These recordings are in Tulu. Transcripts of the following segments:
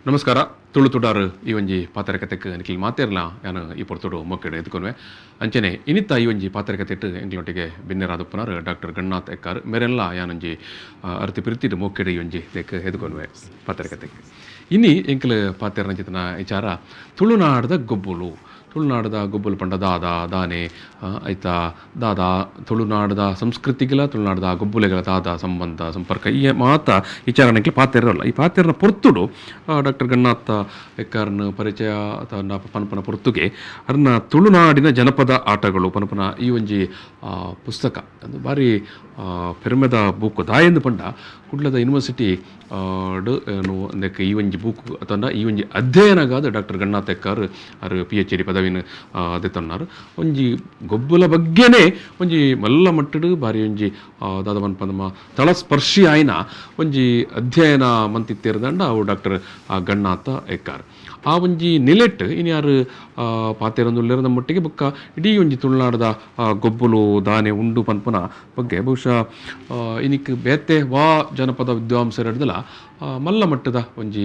ನಮಸ್ಕಾರ. ತುಳು ತುಡಾರು ಈ ಒಂಜಿ ಪಾತ್ರಕತೆಕ್ ನಿಖಿಲ್ ಮಾತೇರ್ಲ ಯಾನು ಈ ಪೊರ್ತುಡು ಮೊಕ್ಕೆಡು ಎದ್ಕೊನ್ವೆ. ಅಂಚನೆ ಇನಿತ ಈ ಒಂಜಿ ಪಾತ್ರಕತೆಟ್ ಎಂಕ್ಲೊಟ್ಟಿಗೆ ಬಿನ್ನೆರಾದುಪ್ಪುನಾರ್ ಡಾಕ್ಟರ್ ಗಣನಾಥ್ ಎಕ್ಕಾರ್ ಮೇರೆಲ್ಲ ಯಾನೊಂಜಿ ಅರ್ತಿ ಪ್ರೀತಿಡ್ ಮೊಕ್ಕೆಡು ಈ ಒಂಜಿ ದೇಕ್ ಎದ್ಕೊನ್ವೆ ಪಾತ್ರಕತೆಕ್. ಇನಿ ಎಂಕ್ಲು ಪಾತೆರ್ನ ಚಿತನ ವಿಚಾರ ತುಳುನಾಡದ ಗೊಬ್ಬುಲು. ತುಳುನಾಡದ ಗೊಬ್ಬುಲು ಪಂಡ ದಾದ ದಾನೆ ಐತ ದಾದ ತುಳುನಾಡದ ಸಂಸ್ಕೃತಿಗಳ ತುಳುನಾಡದ ಗೊಬ್ಬುಲೆಗಳ ದಾದ ಸಂಬಂಧ ಸಂಪರ್ಕ ಈ ಮಾತ ವಿಚಾರಣೆಗೆ ಪಾತೆರಲ್ಲ. ಈ ಪಾತೆರನ ಪೊರ್ತುಡು ಡಾಕ್ಟರ್ ಗಣನಾಥ ಎಕ್ಕಾರ್ನ ಪರಿಚಯ ಪನ್ಪನ ಪೊರ್ತುಗೆ ಅರ್ನ ತುಳುನಾಡಿನ ಜನಪದ ಆಟಗಳು ಪನ್ಪನ ಈ ಒಂಜಿ ಪುಸ್ತಕ ಅದು ಭಾರಿ ಪೆರ್ಮೆದ ಬೂಕು. ದಾಯೆಂದು ಪಂಡ ಕುಡ್ಲದ ಯೂನಿವರ್ಸಿಟಿ ಈ ಒಂಜಿ ಬೂಕು ಅಥವಾ ಈ ಒಂಜಿ ಅಧ್ಯಯನಗಾದ ಡಾಕ್ಟರ್ ಗಣನಾಥ್ ಎಕ್ಕಾರ್ ಅರ್ PhD ಪದವಿನ ದೆತ್ತೊನ್ನಾರು. ಒಂಜಿ ಗೊಬ್ಬುಲ ಬಗ್ಗೆನೇ ಒಂಜಿ ಮಲ್ಲ ಮಟ್ಟಡು ಭಾರಿ ಒಂಜಿ ದಾದ ಪನ್ಪಂದಮ ತಳಸ್ಪರ್ಶಿ ಆಯ್ನ ಒಂಜಿ ಅಧ್ಯಯನ ಮಂತಿತ್ತೇರ್ದಂಡ ಅವು ಡಾಕ್ಟರ್ ಗಣನಾಥ ಎಕ್ಕಾರ್. ಆ ಒಂಜಿ ನಿಲೆಟ್ ಇನ್ಯಾರು ಪಾತೆರೊಂದುಲ್ಲೆರ್ ನಮ್ಮೊಟ್ಟಿಗೆ ಬೊಕ್ಕ ಇಡೀ ಒಂಜಿ ತುಳುನಾಡದ ಗೊಬ್ಬುಲು ದಾನೆ ಉಂಡು ಪನ್ಪುನ ಬಗ್ಗೆ ಬಹುಶಃ ಇನಿಕ್ ಬೇತೆ ವಾ ಜನಪದ ವಿದ್ವಾಂಸರೆಡ್ದಲ ಮಲ್ಲ ಮಟ್ಟದ ಒಂಜಿ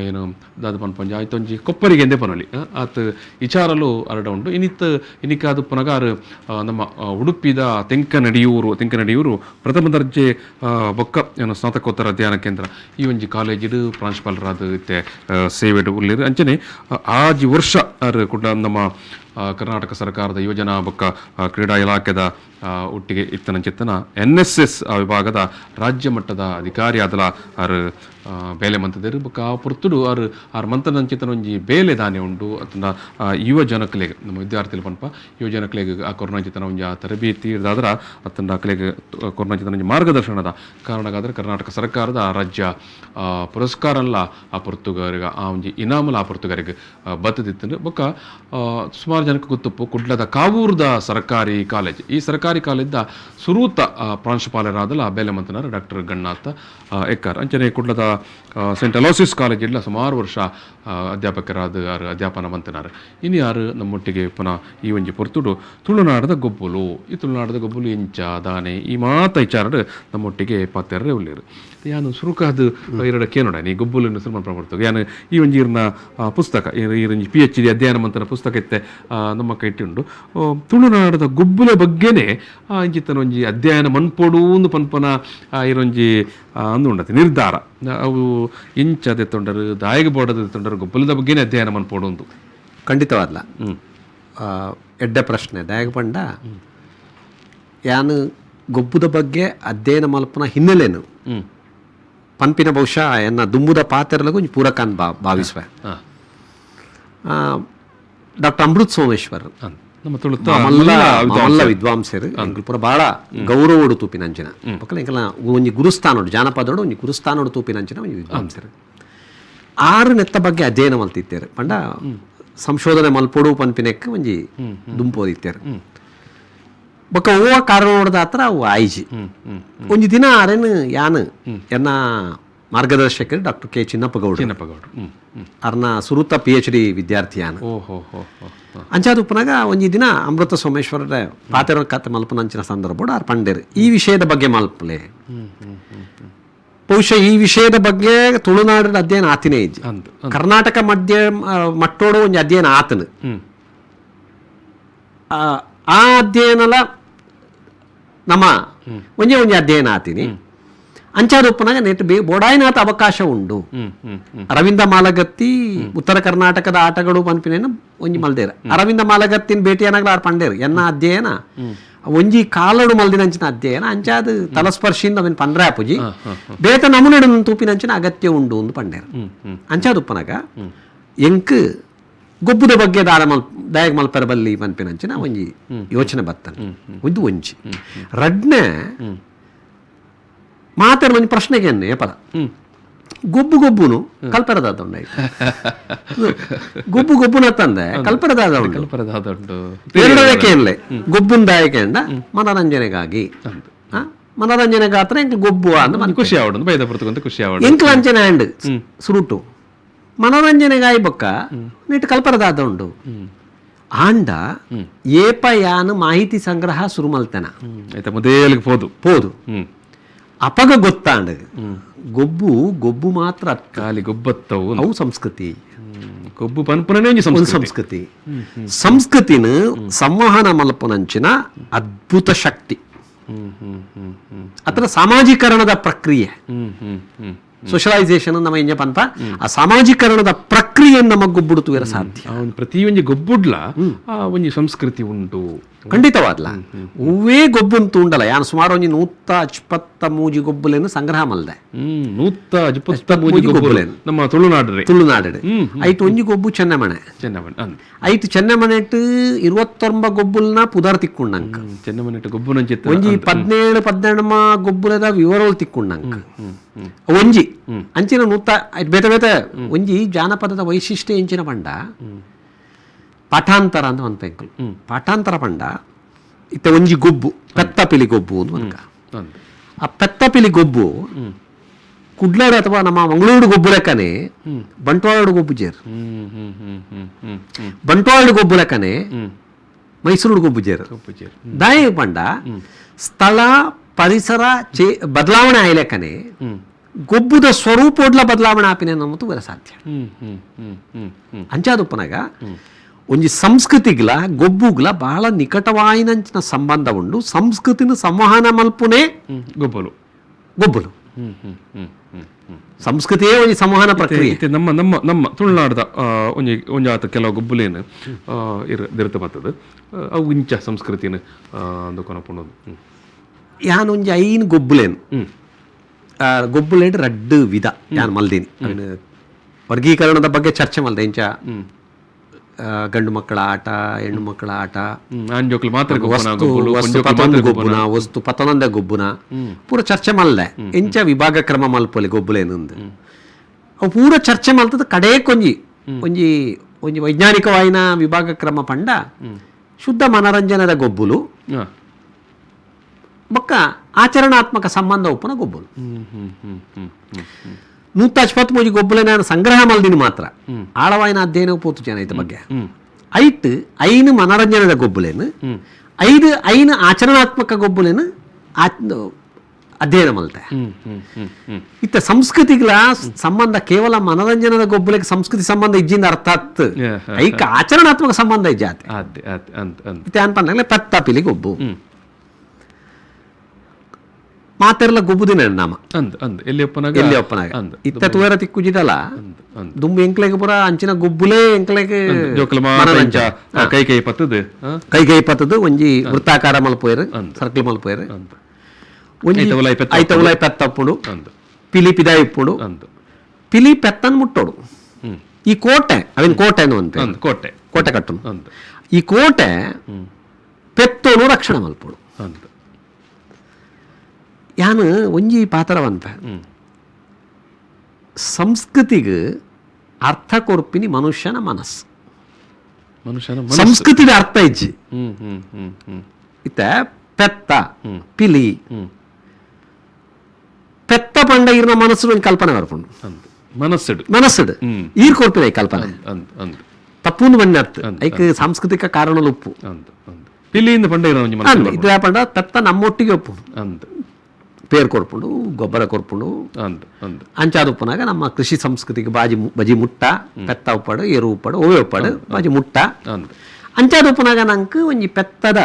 ಏನು ದಾದ ಪನ್ಪೊಂಜಿ ಆಯ್ತೊಂಜಿ ಕೊಪ್ಪರಿಗೆ ಎಂದೇ ಪನೊಲಿ ಆತ್ ವಿಚಾರಲು ಅರಡ ಉಂಡು. ಇನಿತ್ ಇನಿಕಾದ ಪುನಗಾರು ನಮ್ಮ ಉಡುಪಿದ ತೆಂಕನಡಿಯೂರು ಪ್ರಥಮ ದರ್ಜೆ ಬೊಕ್ಕ ಏನು ಸ್ನಾತಕೋತ್ತರ ಅಧ್ಯಯನ ಕೇಂದ್ರ ಈ ಒಂಜಿ ಕಾಲೇಜಿಡು ಪ್ರಾಂಶುಪಾಲರಾದ ಇತ್ತೆ ಸೇವೆಡು ಉಲ್ಲೇರು. ಅಂಚನೆ ಆಜಿ ವರ್ಷ ಅರ್ ಕುಡ ನಮ್ಮ ಕರ್ನಾಟಕ ಸರ್ಕಾರದ ಯೋಜನಾ ಬೊಕ್ಕ ಕ್ರೀಡಾ ಇಲಾಖೆದ ಒಟ್ಟಿಗೆ ಇತ್ತನಂಚಿತ್ತನ NSS ವಿಭಾಗದ ರಾಜ್ಯ ಮಟ್ಟದ ಅಧಿಕಾರಿ ಆದಲ ಅರ್ ಬೇಲೆ ಮಂತದೇರು. ಬೊಕ್ಕ ಆ ಪೊರ್ತುಡು ಅರ್ ಆರ್ ಮಂತನಂಚಿತ್ತನ ಒಂಜಿ ಬೇಲೆ ದಾನೆ ಉಂಡು ಅಥವಾ ಯುವ ಜನಕ್ಲೆಗ್ ನಮ್ಮ ವಿದ್ಯಾರ್ಥಿಲು ಪನ್ಪ ಯುವ ಜನಕ್ಲೆಗ್ ಆ ಕೊರೋನಾಂಚಿತನ ಒಂಜಿ ಆ ತರಬೇತಿ ಇರ್ದಾದ್ರ ಅತ್ತಂಡ ಅಕ್ಲೆಗ್ ಕೊರೋನಾಂಚಿತನ ಒಂಜಿ ಮಾರ್ಗದರ್ಶನದ ಕಾರಣಗಾದ್ರೆ ಕರ್ನಾಟಕ ಸರ್ಕಾರದ ರಾಜ್ಯ ಪುರಸ್ಕಾರಲ್ಲ ಆ ಪೊರ್ತುಗಾರಿಗ ಆ ಒಂಜಿ ಇನಾಮಲ ಆ ಪೊರ್ತುಗಾರಿಗೆ ಬತ್ತದಿತ್ತು. ಬೊಕ್ಕ ಸುಮಾರು ಜನಕ್ಕೆ ಗೊತ್ತುಪ್ಪು ಕುಡ್ಲದ ಕಾವೂರ್ದ ಸರ್ಕಾರಿ ಕಾಲೇಜ್ ಈ ಸರ್ಕಾರಿ ಕಾಲೇಜ್ದ ಸುರೂತ ಪ್ರಾಂಶುಪಾಲರಾದಲ ಬೇಲೆ ಮಂತನಾರ್ ಡಾಕ್ಟರ್ ಗಣನಾಥ ಎಕ್ಕಾರ್. ಅಂಚನೆ ಕುಡ್ಲದ Saint Aloysius college ಇಲ್ಲ ಸುಮಾರು ವರ್ಷ ಅಧ್ಯಾಪಕರಾದ ಯಾರು ಅಧ್ಯಾಪನ ಮಂತನಾರ್. ಇನ್ನು ಯಾರು ನಮ್ಮೊಟ್ಟಿಗೆ ಪುನಃ ಈ ಒಂಜಿ ಪೊರ್ತುಡು ತುಳುನಾಡದ ಗೊಬ್ಬುಲು ಈ ತುಳುನಾಡದ ಗೊಬ್ಬುಲು ಎಂಚ ದಾನೆ ಈ ಮಾತ ವಿಚಾರಡು ನಮ್ಮೊಟ್ಟಿಗೆ ಪಾತೆರ್ರೆ ಉಲ್ಲೇರು. ಯಾನು ಸುರುಕಾದ ಎರಡು ಕೇನೋಡ ನೀ ಗೊಬ್ಬುಲನ್ನು ಸುರು ಮನ್ಪುನ ಯಾನು ಈ ಒಂಜಿ ಇರ್ನ ಪುಸ್ತಕ ಈರೊಂಜಿ PhD ಅಧ್ಯಯನ ಮಂತನ ಪುಸ್ತಕ ಇತ್ತೆ ನಮ್ಮ ಕೈಟಿ ಉಂಡು. ತುಳುನಾಡದ ಗೊಬ್ಬುಲ ಬಗ್ಗೆನೇ ಇಂಚಿತ್ತನ ಒಂಜಿ ಅಧ್ಯಯನ ಮನ್ಪೊಡು ಪನ್ಪನ ಇರೊಂಜಿ ಅಂದು ಉಂಡತಿ ನಿರ್ಧಾರ. ಅವು ಇಂಚ ದೆತ್ತೊಂಡರು ದಾಯಿಗೆ ಬೋಡದ ದೆತ್ತೊಂಡರು ಗೊಬ್ಬುಲದ ಬಗ್ಗೆನೇ ಅಧ್ಯಯನ ಮನ್ಪೊಡು ಒಂದು. ಖಂಡಿತವಾದ್ಲ ಎಡ್ಡೆ ಪ್ರಶ್ನೆ. ದಾಯಗ ಪಂಡ ಯಾನು ಗೊಬ್ಬುದ ಬಗ್ಗೆ ಅಧ್ಯಯನ ಮಲ್ಪನ ಹಿನ್ನೆಲೆನು ಪನ್ಪಿನ ಬಹುಶಃ ಎನ್ನ ದುಂಬುದ ಪಾತೆರಲಗು ಒಂಜಿ ಪೂರಕ ಭಾವಿಸುವೆ. ಡಾಕ್ಟರ್ ಅಮೃತ್ ಸೋಮೇಶ್ವರ್ ಮಲ್ಲ ವಿದ್ವಾಂಸರು ಎಂಕುಲು ಪೂರ ಭಾಳ ಗೌರವಡು ತೂಪಿನಂಚಿನ ಬೊಕ್ಕ ಎಂಕಲ್ನ ಒಂಜಿ ಗುರುಸ್ಥಾನೋಡು ಜಾನಪದೋಡು ಒಂಜಿ ಗುರುಸ್ಥಾನೋಡು ತೂಪಿನಂಚಿನ ಒಂಜಿ ವಿದ್ವಾಂಸರು. ಆರು ನೆತ್ತ ಬಗ್ಗೆ ಅಧ್ಯಯನ ಮಲ್ತಿತ್ತೇರು ಪಂಡ ಸಂಶೋಧನೆ ಮಲ್ಪೊಡು ಪನ್ಪಿನೆಕ್ ಒಂಜಿ ದುಂಪೋದಿತ್ತೇರು. ಬೊಕ್ಕ ಓವ ಕಾರಣ ನೋಡ್ದಾತ್ರ ಅವು ಆಯ್ಜಿ. ಒಂಜಿ ದಿನ ಅರೇನು ಯಾನು ಎನ್ನ ಮಾರ್ಗದರ್ಶಕರು ಡಾಕ್ಟರ್ ಕೆ ಚಿನ್ನಪ್ಪಗೌಡ ಅರ್ನ ಸುರುತ PhD ವಿದ್ಯಾರ್ಥಿ ಯಾನು. ಅಂಚಾದ ಉಪ್ಪನಾಗ ಒಂಜಿ ದಿನ ಅಮೃತ ಸೋಮೇಶ್ವರರ ಪಾತೆರ ಕತೆ ಮಲ್ಪನಂಚಿನ ಸಂದರ್ಭ ಆರ್ ಪಂಡೇರು ಈ ವಿಷಯದ ಬಗ್ಗೆ ಮಲ್ಪಲೆ. ಬಹುಶಃ ಈ ವಿಷಯದ ಬಗ್ಗೆ ತುಳುನಾಡಿನ ಅಧ್ಯಯನ ಆತಿನೇ ಇಜ್ಜಿ. ಕರ್ನಾಟಕ ಮಧ್ಯ ಮಟ್ಟೋಡು ಒಂಜಿ ಅಧ್ಯಯನ ಆತನು. ಆ ಅಧ್ಯಯನಲ ನಮ್ಮ ಒಂಜೇ ಒಂಜಿ ಅಧ್ಯಯನ ಆತೀನಿ. ಅಂಚಾದ ಉಪ್ಪನಾಗ ನೆಟ್ ಬೋಡಾಯಿನಾಥ ಅವಕಾಶ ಉಂಡು. ಅರವಿಂದ ಮಾಲಗತ್ತಿ ಉತ್ತರ ಕರ್ನಾಟಕದ ಆಟಗಳು ಪನ್ಪಿನೇನು ಒಂಜಿ ಮಲ್ದೇರು. ಅರವಿಂದ ಮಾಲಗತ್ತಿನ ಭೇಟಿಯನ್ನಾಗಲ ಆರ್ ಪಂಡೇರು ಎನ್ನ ಅಧ್ಯಯನ ಒಂಜಿ ಕಾಲಡು ಮಲ್ದಿನಂಚಿನ ಅಧ್ಯಯನ ಅಂಚಾದ ತಲಸ್ಪರ್ಶಿಂದ ಅವೆನ್ ಪಂಡ್ರೆ ಆಪುಜಿ ಬೇತ ನಮೂನೆಡು ತೂಪಿನಂಚಿನ ಅಗತ್ಯ ಉಂಡು ಅಂದು ಪಂಡೇರು. ಅಂಚಾದ ಉಪ್ಪನಾಗ ಎಂಕ್ ಗೊಬ್ಬುದ ಬಗ್ಗೆ ದಾರ ಮಲ್ ದಾಯಗ ಮಲ್ಪರ ಬಲ್ಲಿ ಪನ್ಪಿನಂಚಿನ ಒಂಜಿ ಯೋಚನೆ ಬತ್ತಾನೆ. ಒಂದು ಒಂಜಿ ರಡ್ನೆ ಮಾತಾಡ ಒಂಜಿ ಪ್ರಶ್ನೆಗೆ ಏಪಲ ಗೊಬ್ಬು ಗೊಬ್ಬುನು ಕಲ್ಪರದಾದ ಉಂಡು. ಗೊಬ್ಬು ಗೊಬ್ಬುನ ತಂದೆ ಕಲ್ಪರದಾದ ಉಂಡು. ಎರಡನೇ ಏನ್ಲೆ ಗೊಬ್ಬುನ್ ದಾಯಕ ಮನರಂಜನೆಗಾಗಿ ಮನರಂಜನೆಗಾತ್ರ ಎಂಕ್ ಗೊಬ್ಬು ಅಂದ್ ಖುಷಿ ಆವಡು ಬೈದ ಪುರ್ತುಕಂತ ಖುಷಿ ಆವಡು ಎಂಕ್ ವಂಚನೆ ಅಂಡ್ ಸುರುಟು ಮನೋರಂಜನೆಗಾಯಿ ಬೊಕ್ಕ ನೀಟ್ ಕಲ್ಪರದಾದ ಉಂಡು. ಆಂಡ ಏಪ ಯಾನು ಮಾಹಿತಿ ಸಂಗ್ರಹ ಸುರು ಮಲ್ತನ ಪೋದು ಪೋದು ಅಪಗ ಗೊತ್ತಾಂಡ ಗೊಬ್ಬು ಗೊಬ್ಬು ಮಾತ್ರ ಖಾಲಿ ಗೊಬ್ಬತ್ತವು ಅವು ಸಂಸ್ಕೃತಿ. ಗೊಬ್ಬು ಪನ್ಪುನನೇ ಒಂದು ಸಂಸ್ಕೃತಿ. ಸಂಸ್ಕೃತಿನ ಸಂವಹನ ಮಲ್ಪುನಂಚಿನ ಅದ್ಭುತ ಶಕ್ತಿ ಅದರ ಸಾಮಾಜೀಕರಣದ ಪ್ರಕ್ರಿಯೆ, ಸೋಷಲೈಸೇಷನ್ ನಮ್ಮ ಎಂಜ ಪಂತ ಆ ಸಾಮಾಜೀಕರಣದ ಪ್ರಕ್ರಿಯೆ ನಮ್ಮ ಗೊಬ್ಬುಡುತ್ತುವರ ಸಾಧ್ಯ. ಪ್ರತಿಯೊಂದು ಗೊಬ್ಬುಡ್ಲ ಒಂಜಿ ಸಂಸ್ಕೃತಿ ಉಂಟು ಖಂಡಿತವಾದ್ಲ. ಹೂವೇ ಗೊಬ್ಬುಂತು ಉಂಡಲ್ಲ. ಯಾನು ಸುಮಾರು ಒಂಜಿ 123 ಗೊಬ್ಬುಲೇನು ಸಂಗ್ರಹ ಮಲ್ದೆ. 123 ಗೊಬ್ಬುಲೇನು ನಮ್ಮ ತುಳುನಾಡು ತುಳುನಾಡು. ಐತು ಒಂಜಿ ಗೊಬ್ಬು ಚೆನ್ನಮಣೆ, ಐತು ಚೆನ್ನಮಣೆಟ್ 29 ಗೊಬ್ಬುಲ್ನ ಪುದರ್ ತಿಕ್ಕೊಂಡಂಕ, ಚೆನ್ನಮಣೆಟ್ ಗೊಬ್ಬು ಒಂಜಿ 17 18 ಗೊಬ್ಬುಲದ ವಿವರಗಳು ತಿಕ್ಕೊಂಡಂಕ ಒಂಜಿ ಅಂಚಿನ ನೂತ ಬೇತೆ ಬೇತೆ ಒಂಜಿ ಜಾನಪದದ ವೈಶಿಷ್ಟ್ಯ ಎಂಚಿನ ಪಂಡ ಪಾಠಾಂತರ ಅಂತ ಒಂದು ಪೆಂಕುಲು. ಪಾಠಾಂತರ ಪಂಡ ಇತ್ತ ಒಂಜಿ ಗೊಬ್ಬು ಪೆತ್ತಪಿಲಿ ಗೊಬ್ಬು ಅಂತ ಅನ್ಕ. ಆ ಪೆತ್ತಪಿಲಿ ಗೊಬ್ಬು ಕುಡ್ಲಾಡು ಅಥವಾ ನಮ್ಮ ಮಂಗಳೂರು ಗೊಬ್ಬು ಲೆಕ್ಕನೆ ಬಂಟ್ವಾಳಡು ಗೊಬ್ಬು ಜೇರು, ಬಂಟ್ವಾಳಡು ಗೊಬ್ಬು ಲೆಕ್ಕನೆ ಮೈಸೂರು ಗೊಬ್ಬು ಜೇರು. ದಾಯ ಪಂಡ ಸ್ಥಳ ಪರಿಸರ ಬದಲಾವಣೆ ಆಯ್ಲೆಕ್ಕನೆ ಗೊಬ್ಬುದ ಸ್ವರೂಪೋಡ್ಲ ಬದಲಾವಣೆ ಆಪಿನ ನಮ್ಮತು ಬರ ಸಾಧ್ಯ. ಅಂಚಾದುಪ್ಪನಾಗ ಒಂಜಿ ಸಂಸ್ಕೃತಿಗ್ಲ ಗೊಬ್ಬುಗ್ಲ ಬಹಳ ನಿಕಟವಾಯಿನಂಚಿನ ಸಂಬಂಧ ಉಂಡು. ಸಂಸ್ಕೃತಿನ ಸಂವಹನ ಮಲ್ಪುನೇ ಗೊಬ್ಬಲು ಗೊಬ್ಬಲು. ಸಂಸ್ಕೃತಿಯೇ ಒಂಜಿ ಸಂವಹನ ಪ್ರಕ್ರಿಯೆ. ನಮ್ಮ ನಮ್ಮ ನಮ್ಮ ತುಳುನಾಡದ ಒಂಜಿ ಒಂಜಾತ ಕೆಲವು ಗೊಬ್ಬುಲೇನು ಇರ್ ಬರ್ತದೆ ಅವು ಇಂಚ ಸಂಸ್ಕೃತಿನ ಅಂದುಕೊನಪುಣದು. ಯಾನೊಂಜಿ 5 ಗೊಬ್ಬುಲೇನು ಗೊಬ್ಬುಲೇಡು ರಡ್ಡು ವಿಧ ಯಾನ್ ಮಲ್ದೀನಿ. ವರ್ಗೀಕರಣದ ಬಗ್ಗೆ ಚರ್ಚೆ ಮಲ್ದೆ. ಇಂಚ ಗಂಡು ಮಕ್ಕಳ ಆಟ, ಹೆಣ್ಣು ಮಕ್ಕಳ ಆಟ, ಗೊಬ್ಬುನ ವಸ್ತು ಪತನಂದ ಗೊಬ್ಬುನ ಪೂರ ಚರ್ಚೆ ಮಲ್ದೆ. ಇಂಚ ವಿಭಾಗ ಕ್ರಮ ಮಲ್ಪೊಲಿ ಗೊಬ್ಬುಲೇನಂದು ಅವು ಪೂರ ಚರ್ಚೆ ಮಲ್ತದ. ಕಡೇ ಕೊಂಜಿ ಒಂಜಿ ಒಂಜಿ ವೈಜ್ಞಾನಿಕವಾಯಿನ ವಿಭಾಗ ಕ್ರಮ ಪಂಡ ಶುದ್ಧ ಮನರಂಜನೆದ ಗೊಬ್ಬುಲು ಬೊಕ್ಕ ಆಚರಣಾತ್ಮಕ ಸಂಬಂಧ ಒಪ್ಪುನ ಗೊಬ್ಬುಲು. 123 ಗೊಬ್ಬುಲೇನ ಸಂಗ್ರಹ ಮಲ್ದಿನ ಮಾತ್ರ ಆಳವಾಯಿನ ಅಧ್ಯಯನ ಪೋತು ಜನ ಇದ್ರ ಬಗ್ಗೆ. ಐಟ್ 5 ಮನರಂಜನೆದ ಗೊಬ್ಬುಲೇನು, 5 5 ಆಚರಣಾತ್ಮಕ ಗೊಬ್ಬುಲೇನು ಅಧ್ಯಯನ ಮಲ್ತೆ. ಇತ್ತ ಸಂಸ್ಕೃತಿಗಳ ಸಂಬಂಧ ಕೇವಲ ಮನರಂಜನೆದ ಗೊಬ್ಬುಲೆಗೆ ಸಂಸ್ಕೃತಿ ಸಂಬಂಧ ಇಜ್ಜಿಂದ ಅರ್ಥಾತ್ ಐಕ ಆಚರಣಾತ್ಮಕ ಸಂಬಂಧ ಇಜ್ಜಾತೆ. ಇತ್ತ ಅನ್ಪಂದ್ರೆ ಪತ್ತಾಪಿಲಿ ಗೊಬ್ಬು ಮಾತೆರ್ಲ ಗೊಬ್ಬುದಿನ ನಾಮ ಎಲ್ಲಿ ಒಪ್ಪನಾಗ ಇತ್ತ ತುವರ ತಿಕ್ಕುಜಿದಲ್ಲ ದುಂಬು ಎಂಕ್ಲೆಗ್ ಪೂರ ಅಂಚಿನ ಗೊಬ್ಬುಲೇ ಎಂಕ್ಲೆಗ್ ಕೈ ಕೈ ಪತ್ತದು, ಕೈ ಕೈ ಪತ್ತದು ಒಂಜಿ ವೃತ್ತಾಕಾರ ಮಲ್ಪೋಯರು, ಸರ್ಕಲ್ ಮಲ್ಪೋಯರು, ಒಂಜಿ ಐತ ಉಲಾಯಿ ಪೆತ್ತಪ್ಪುಡು, ಪಿಲಿ ಪಿದಾಯಿ ಇಪ್ಪುಡು, ಪಿಲಿ ಪೆತ್ತನ್ ಮುಟ್ಟೋಡು. ಈ ಕೋಟೆ ಅವಿನ ಕೋಟೆ ಅಂತ ಕೋಟೆ ಕೋಟೆ ಕಟ್ಟುನು. ಈ ಕೋಟೆ ಪೆತ್ತೋನು ರಕ್ಷಣೆ ಮಲ್ಪೋಡು. ಯಾನು ಒಂಜಿ ಪಾತ್ರವಂತ ಸಂಸ್ಕೃತಿಗೆ ಅರ್ಥ ಕೊರ್ಪಿನಿ ಮನುಷ್ಯನ ಮನಸ್ಸು. ಮನುಷ್ಯನ ಸಂಸ್ಕೃತಿದ ಅರ್ಥ ಇಜ್ಜಿ. ಇತ್ತ ಪೆತ್ತ ಪಿಲಿ ಪೆತ್ತ ಪಂಡ ಇರ್ನ ಮನಸ್ಸು ಒಂದು ಕಲ್ಪನೆ ಬರ್ಪುಂಡು. ಮನಸ್ಸುಡು ಮನಸ್ಸುಡು ಈರ್ ಕೊರ್ಪಿನ ಕಲ್ಪನೆ ತಪ್ಪುಂದು ಬಣ್ಣ ಅರ್ಥ ಐಕ್ ಸಾಂಸ್ಕೃತಿಕ ಕಾರಣలు ಉಪ್ಪು. ಪಿಲಿಯಿಂದ ಪಂಡ ಇದು ಪಂಡ ಪೆತ್ತ ನಮ್ಮೊಟ್ಟಿಗೆ ಉಪ್ಪು ಪೇರ್ ಕೊರ್ಪುಂಡು, ಗೊಬ್ಬರ ಕೊರ್ಪುಂಡು. ಅಂಚಾದ ಉಪ್ಪನಾಗ ನಮ್ಮ ಕೃಷಿ ಸಂಸ್ಕೃತಿಗೆ ಬಾಜಿ ಬಜಿ ಮುಟ್ಟ ಪೆತ್ತ ಉಪ್ಪಾಡು, ಎರು ಉಪ್ಪಾಡು, ಓವೆ ಉಪ್ಪಾಡು ಬಾಜಿ ಮುಟ್ಟ. ಅಂಚಾದ ಉಪ್ಪನಾಗ ನಂಗೆ ಒಂಜಿ ಪೆತ್ತದ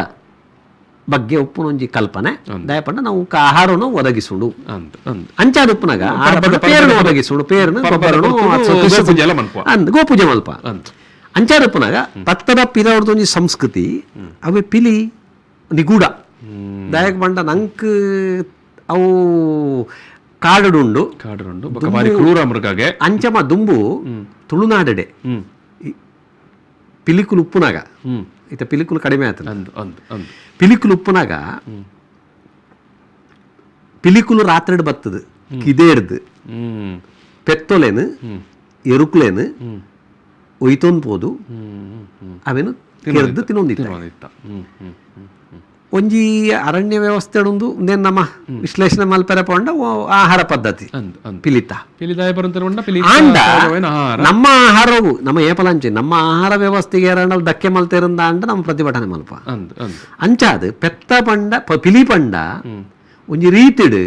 ಬಗ್ಗೆ ಉಪ್ಪುನ ಒಂಜಿ ಕಲ್ಪನೆ ದಯಪಂಡ ನಾವು ಆಹಾರನು ಒದಗಿಸುಡು. ಅಂಚಾದ ಉಪ್ಪನಾಗ ಪೇರನ್ನು ಒದಗಿಸುಡು, ಪೇರನ್ನು ಗೊಬ್ಬರನು ಗೋಪೂಜೆ ಮಲ್ಪ. ಅಂಚಾದ ಉಪ್ಪನಾಗ ಪತ್ತದ ಪಿರವ್ರದ್ದು ಒಂಜಿ ಸಂಸ್ಕೃತಿ ಅವೇ ಪಿಲಿ ನಿಗೂಢ ದಯಕ್ ಬಂಡ ನಂಕ್ ಅವು ಕಾಡುಂಡು ಕಾಡುಂಡು ಕ್ರೂರ ಮೃಗಗೆ ಅಂಚಮ ದುಂಬು ತುಳುನಾಡಡೆ ಪಿಲಿಕುಲು ಉಪ್ಪುನಾಗ ಇತ್ತ ಪಿಲಿಕುಲು ಕಡಿಮೆ ಆಯ್ತು. ಪಿಲಿಕುಲು ಉಪ್ಪುನಾಗ ಪಿಲಿಕುಲು ರಾತ್ರಿ ಬತ್ತದು ಕಿದೇರ್ದು ಪೆತ್ತೊಲೇನು ಎರುಕುಲೇನು ಒಯ್ತೊಂದು ಪೋದು ಅವೇನು ಕೆರ್ದು ತಿನ್ನೊಂದಿತ್ತ. ಒಂಜಿ ಅರಣ್ಯ ವ್ಯವಸ್ಥೆ ಉಂದು ನಮ್ಮ ವಿಶ್ಲೇಷಣೆ ಮಲ್ಪೆರೆ ಪಂಡ ಆಹಾರ ಪದ್ಧತಿ ಪಿಲಿತ ಆಂಡ ನಮ್ಮ ಆಹಾರವು ನಮ್ಮ ಏಪಲಂಚೆ ನಮ್ಮ ಆಹಾರ ವ್ಯವಸ್ಥೆಗೆ ಏರಂಡಲ್ ಧಕ್ಕೆ ಮಲ್ತೆರಂದ ಅಂಡ ನಮ್ಮ ಪ್ರತಿಭಟನೆ ಮಲ್ಪ. ಅಂಚಾದ ಪೆತ್ತ ಪಂಡ ಪಿಲಿ ಪಂಡ ಒಂಜಿ ರೀತಿಡು